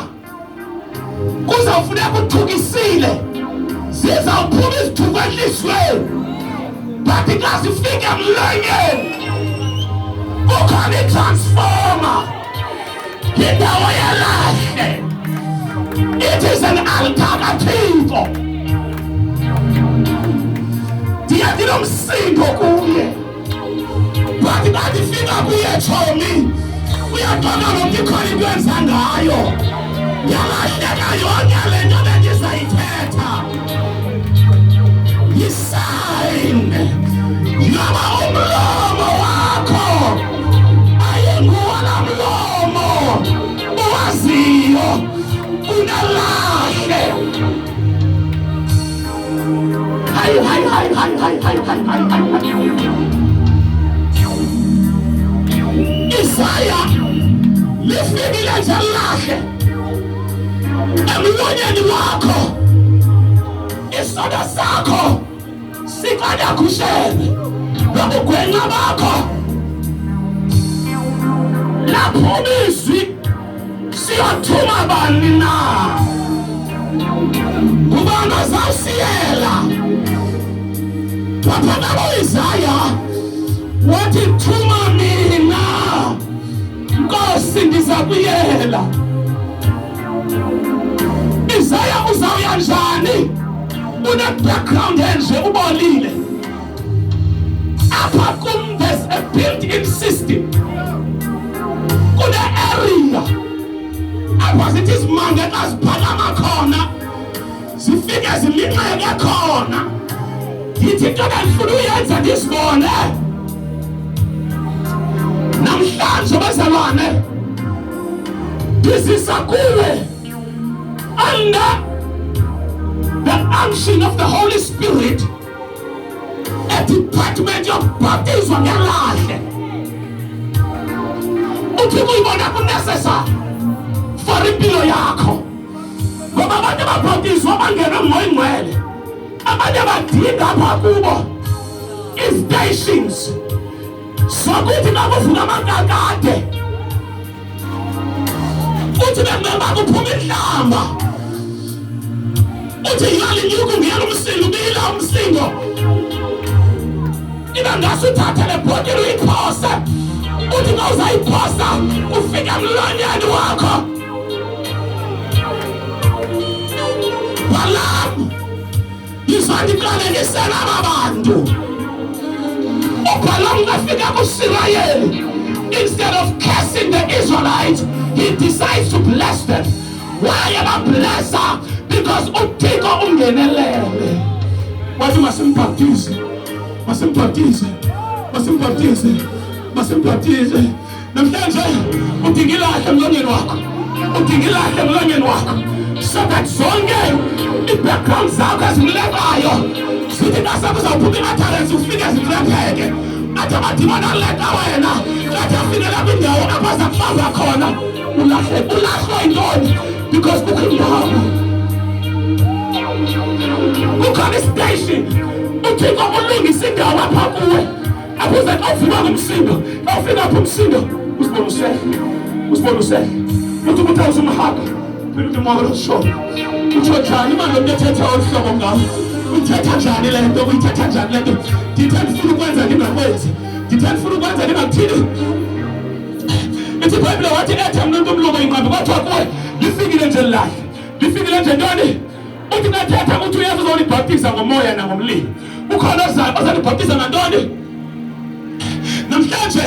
kuzawufuneka uthukisile, zizawuphuma izithuko entliziyweni, but xa zifika emlonyeni kukhona itransformer, yindawo yelahle. It is an altar kaThixo. Ndiye ndinomsindo kuye, but xa ndifika kuye, tshomi, uyaqonda lo mntu ikhona into enza ngayo, yalahleka yonke le nto bendizayithetha. Yisign yoba umlomo wakho ayinguwo laa mlomo uwaziyo, unelahle. Hayi, hayi, hayi, hayi, hayi, hayi, hayi, hayi, hayi, hayi. Isaya lifikile nje lahle emlonyeni wakho, isono sakho siqadakushele nobugwenxa bakho, laphuma izwi, siyothuma bani na? Ngubani ozawusiyela? Waphakama uIsaya wathi, "Thuma mina, Nkosi, ndiza kuyela." Isaya, uzawuya njani une-background enje, ubolile? Apha kum there's a built-in system, kune-area apha zithi izimange xa ziphakama khona, zifike zilinxeke khona. Ndithi into bendifuna uyenza, ndizibone namhlanje. Bazalwane, ndizisa kuwe under the unction of the Holy Spirit a department yokubhaptizwa ngelahle. Uthi kuyibona kunecessary for impilo yakho, ngoba abantu ababhaptizwa bangenwe nguMoya Ingcwele, abanye badinga apha kubo i-stations sokuthi xa kuvuka amakakade, uthi bekumele kuphuma inhlamba, uthi yalinyuka, ungena umsindo, ubila umsindo, ibe ngase uthathe le bhotile uyiphose. Uthi xa uzayiphosa, ufike emlonyeni wakho. Balamu, izandiqalekisela aba bantu. UBalaam kafika kuSirayeli, instead of cursing the Israelites, he decides to bless them. Why ebablessa? Because uThixo ungenelele, wathi masimbhaptize, masimbhaptize, masimbhaptize, masimbhaptize. Namhlanje udinga ilahle emlonyeni wakho, udinga ilahle emlonyeni wakho, so that zonke ii-background zakho ezimlekayo zithi xa sekuzawuphuma i-utterance, ufike zilepheke. Athi amadimoni aleka wena, athi afikela kwindawo apho aza kubamba khona. Ulahle, ulahlwa yintoni? Because kukho indawo, kukhona istation. UThixo ulungisa indawo apha kuwe, apho uze xa uvukwa ngumsindo, xa ufika apho umsindo, usibone usehle, usibone usehle, uthi ukuthi awuzumhaga phela, uthi moya sho, utsho njani manje lo mntu ethetha olu hlobo ngam? Uyithetha njani le nto? Uyithetha njani le nto? Ndithe ndifuna ukwenza, ndingakwenzi. Ndithe ndifuna ukwenza, ndingakuthini. Ithi iBhayibhile, wathi ethe mntu umlungu inqambi, kwathiwa kuwe lifikile nje lilahle, lifikile nje ntoni? Uthi nathetha uthi uYesu uzolibhaptiza ngomoya nangomlilo. Ukhona ozayo ozalibhaptiza ngantoni? Namhlanje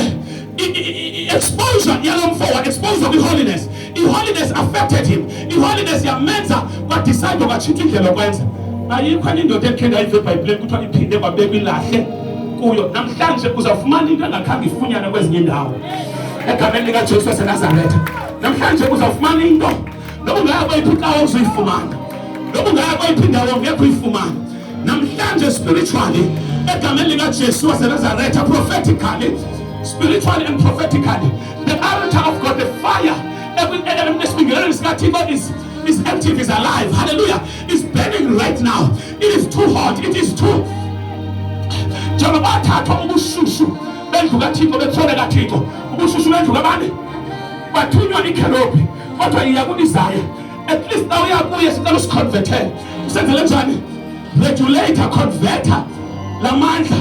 i-exposure yalo mfo, wa-exposure kwi-holiness. I-holiness affected him. I-holiness yamenza kwadecide, kwatshintsha indlela yokwenza. Ayikho enye indoda endikhe ndayiva eBhayibhileni kuthiwa iphinde kwabekwa ilahle kuyo. Namhlanje uzawufumana into engakhange ifunyanwe kwezinye iindawo egameni likaJesu waseNazaretha. Namhlanje uzawufumana into noba ungaya kweyiphi icawa, uzuyifumana noba ungaya kweyiphi indawo, ngekho uyifumana. Namhlanje spiritually, egameni likaJesu waseNazaretha, prophetically, spiritually and prophetically, the altar of God, the fire esibingelelweni sikaThixo is active, is alive. Hallelujah. Is burning right now. It is too hot. It is too, njengoba bathathwa ubushushu bendlu kaThixo, bethrone kaThixo, ubushushu bendlu kabani, bathunywa ikherobhi, kodwa iya ku-Isaya. At least xa uya kuye, sicela usiconvertele, usenzele njani? Regulator, converter lamandla,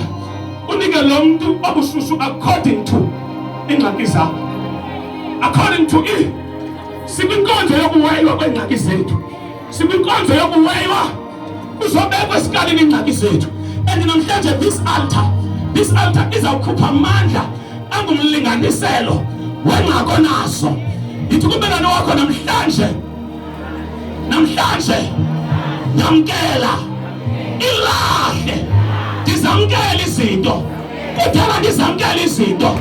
unike lo mntu obushushu according to iingxaki zakho, according to i sikwinkonzo yokuweywa kweengxaki zethu, sikwinkonzo yokuweywa, kuzobekwa esikalini iingxaki zethu. And namhlanje this altar izawukhupha amandla angumlinganiselo wengxaki onazo. Yithi kumelwane wakho, namhlanje, namhlanje ndamkela ilahle. Ndizamkela izinto, kudala ndizamkela izinto,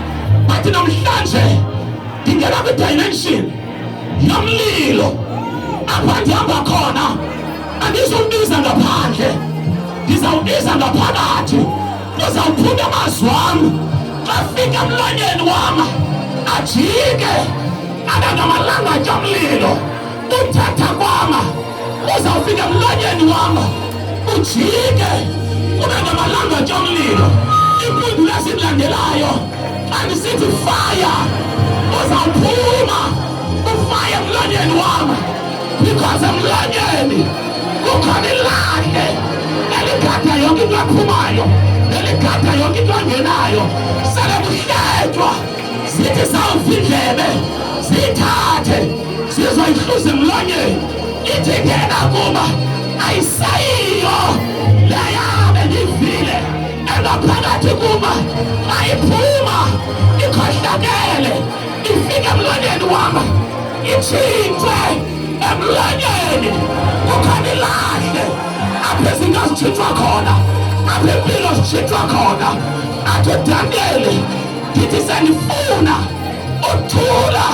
but namhlanje ndingena kwidimension yomlilo. Apha ndihamba khona, andizubiza ngaphandle, ndizawubiza ngaphakathi. Kuzawuphuma amazwi wam, xa fika emlonyeni wam ajike abe ngamalangatya omlilo. Uthetha kwam uzawufika emlonyeni wam, ujike kube ngamalangatya omlilo. Impundulo ezilandelayo, xa ndisithi fire, uzawuphuma ufire emlonyeni wam, because emlonyeni kukhona ilahle eligada yonke into ephumayo, eligada yonke into engenayo. Sele kuhletywa, zithi zawuva indlebe, ziyithathe, zizoyihluza emlonyeni. Ithi ngena kuba ayisayiyo leya bendiyivile engaphakathi kuba ayiphuma ikhohlakele, ifike emlonyeni wam, itshintshwe emlonyeni. Kukhona ilahle apho izinto zitshintshwa khona, apho impilo zitshintshwa khona. Athi uDaniyeli, ndithi sendifuna uthula,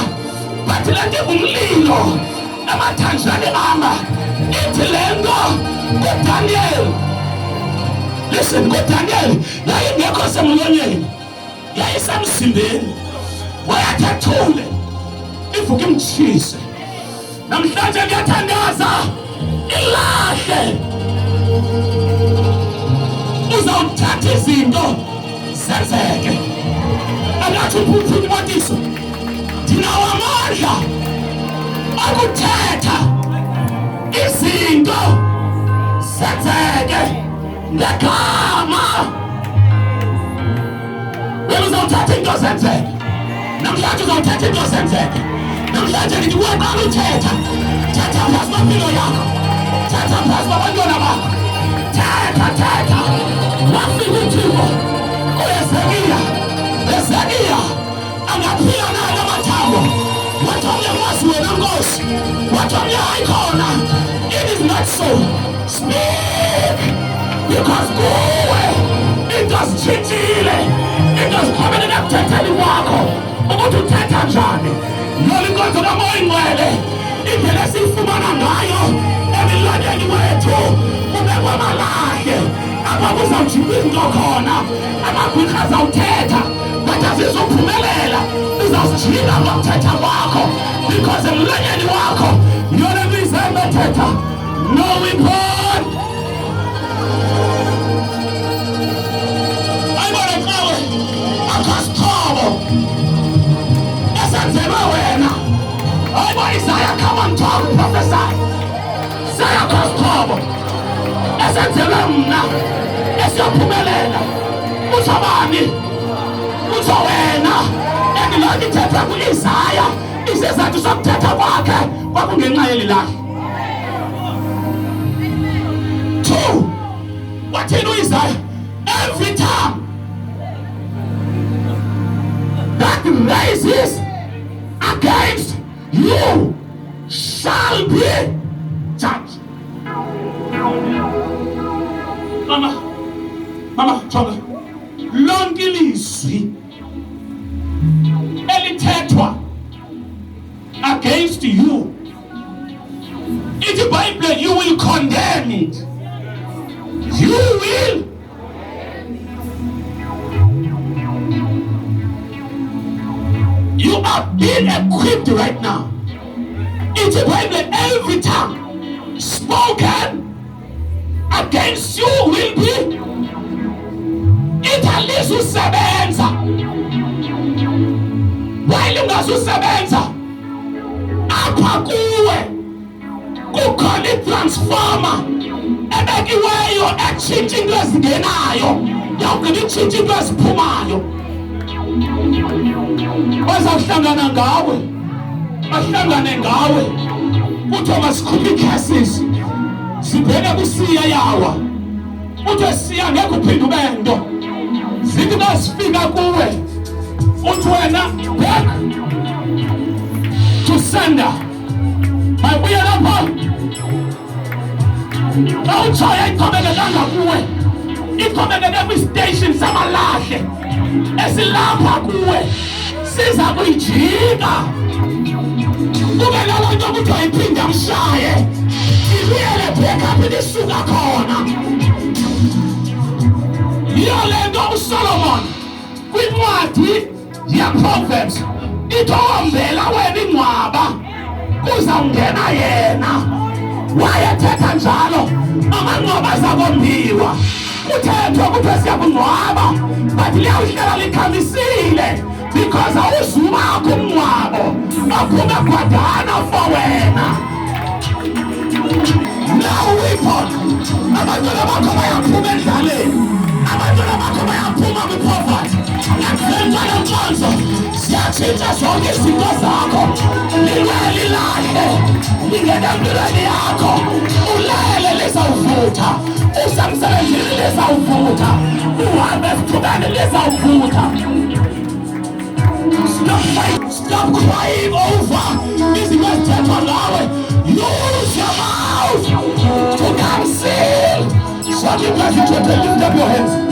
but le nto ingumlilo emathanjani ama. Ithi le nto kuDaniel, listen, kuDaniel yayingekho semlonyeni, yayisemzimbeni. Wayathi athule, ivuke imtshise. Namhlanje ngiyathandaza, ilahle uzawuthatha izinto zenzeke. Angathi uphupha umotiso, ndinawo amandla akuthetha izinto zenzeke ngegama. Wena uzawuthatha into zenzeke namhlanje, uzawuthatha into zenzeke namhlanje. Ndithi kuwe, qala uthetha, thetha phezu kwempilo yakho, thetha phezu kwabantwana bakho, thetha, thetha. Wafika uThixo kuHezekiya, Hezekiya, angaphila nayo amathambo? Wathi omnye, kwazi wena Nkosi. Wathi omnye, hayi khona, it is not so. Speak, because kuwe into zitshintshile, into zixhomekeke ekuthetheni kwakho, ukuthi uthetha njani. Yona inkonzo kaMoya Ingcwele, indlela esiyifumana ngayo emilonyeni wethu, kubekwa amalahle apha kuzawujika izinto khona. Amagqwirha azawuthetha. But azizuphumelela, uzawusijika ngokuthetha kwakho, because emlonyeni wakho yona nto izayibethetha. No weapon. Ayibona cawe, akho sixhobo esenzelwe wena. Hayibo Isaiah, come on, talk, prophesy. Sayakho sixhobo esenzelwe mna esiyophumelela. Utsho bani? Utsho wena. And loo nto ithethwa kuIsaya, isizathu sokuthetha kwakhe kwakungenxa yeli lahle. 2, wathini uIsaya? Every tongue that raises against you shall be judged. Mama, mama, jonga. Lonke ilizwi elithethwa against you, ithi iBhayibhile, you will condemn it. You will. You are being equipped right now. Ithi iBhayibhile, every tongue spoken against you will be. Ithi alizusebenza. Why lingazusebenza? Apha kuwe kukhona itransformer ebekiweyo etshintsha into ezingenayo, yawugqiba itshintsha into eziphumayo. Bazawuhlangana ngawe, bahlangane ngawe, kuthiwa masikhuphe ii-curses zibheke kuSiya yawa, kuthiwe Siya ngeke uphinde ube nto. Zithi xa zifika kuwe uthi wena back to sender, mayibuye lapha. Xa utshoyo ayixhomekekanga kuwe, ixhomekeke kwistation samalahle esilapha kuwe, siza kuyijika kube naloo nto kuthiwa iphinde amshaye, ibuyele back apho ibisuka khona. Yiyo le nto uSolomon kwincwadi yeProverbs ithi owombela wena ingcwaba kuzawungena yena. Wayethetha njalo, amangcwaba azakombiwa, kuthethwe kuthiwe siyakungcwaba, but liyawuhlala likhamisile because awuzubakho umngcwabo ophume gwadana for wena. No weapon. Abantwana bakho bayaphuma endlaleni, abantwana bakho bayaphuma kwipoverty. Emveni kwale nkonzo ziyatshintsha zonke izinto zakho. Lilwele ilahle lingena empilweni yakho, ulele lizawuvutha, usemsebenzini lizawuvutha, uhambe esithubeni lizawuvutha. Stop fighting. Stop crying over izinto ezithethwa ngawe. Use your mouth to cancel. Zonke into ezithethwe. Lift up your hands.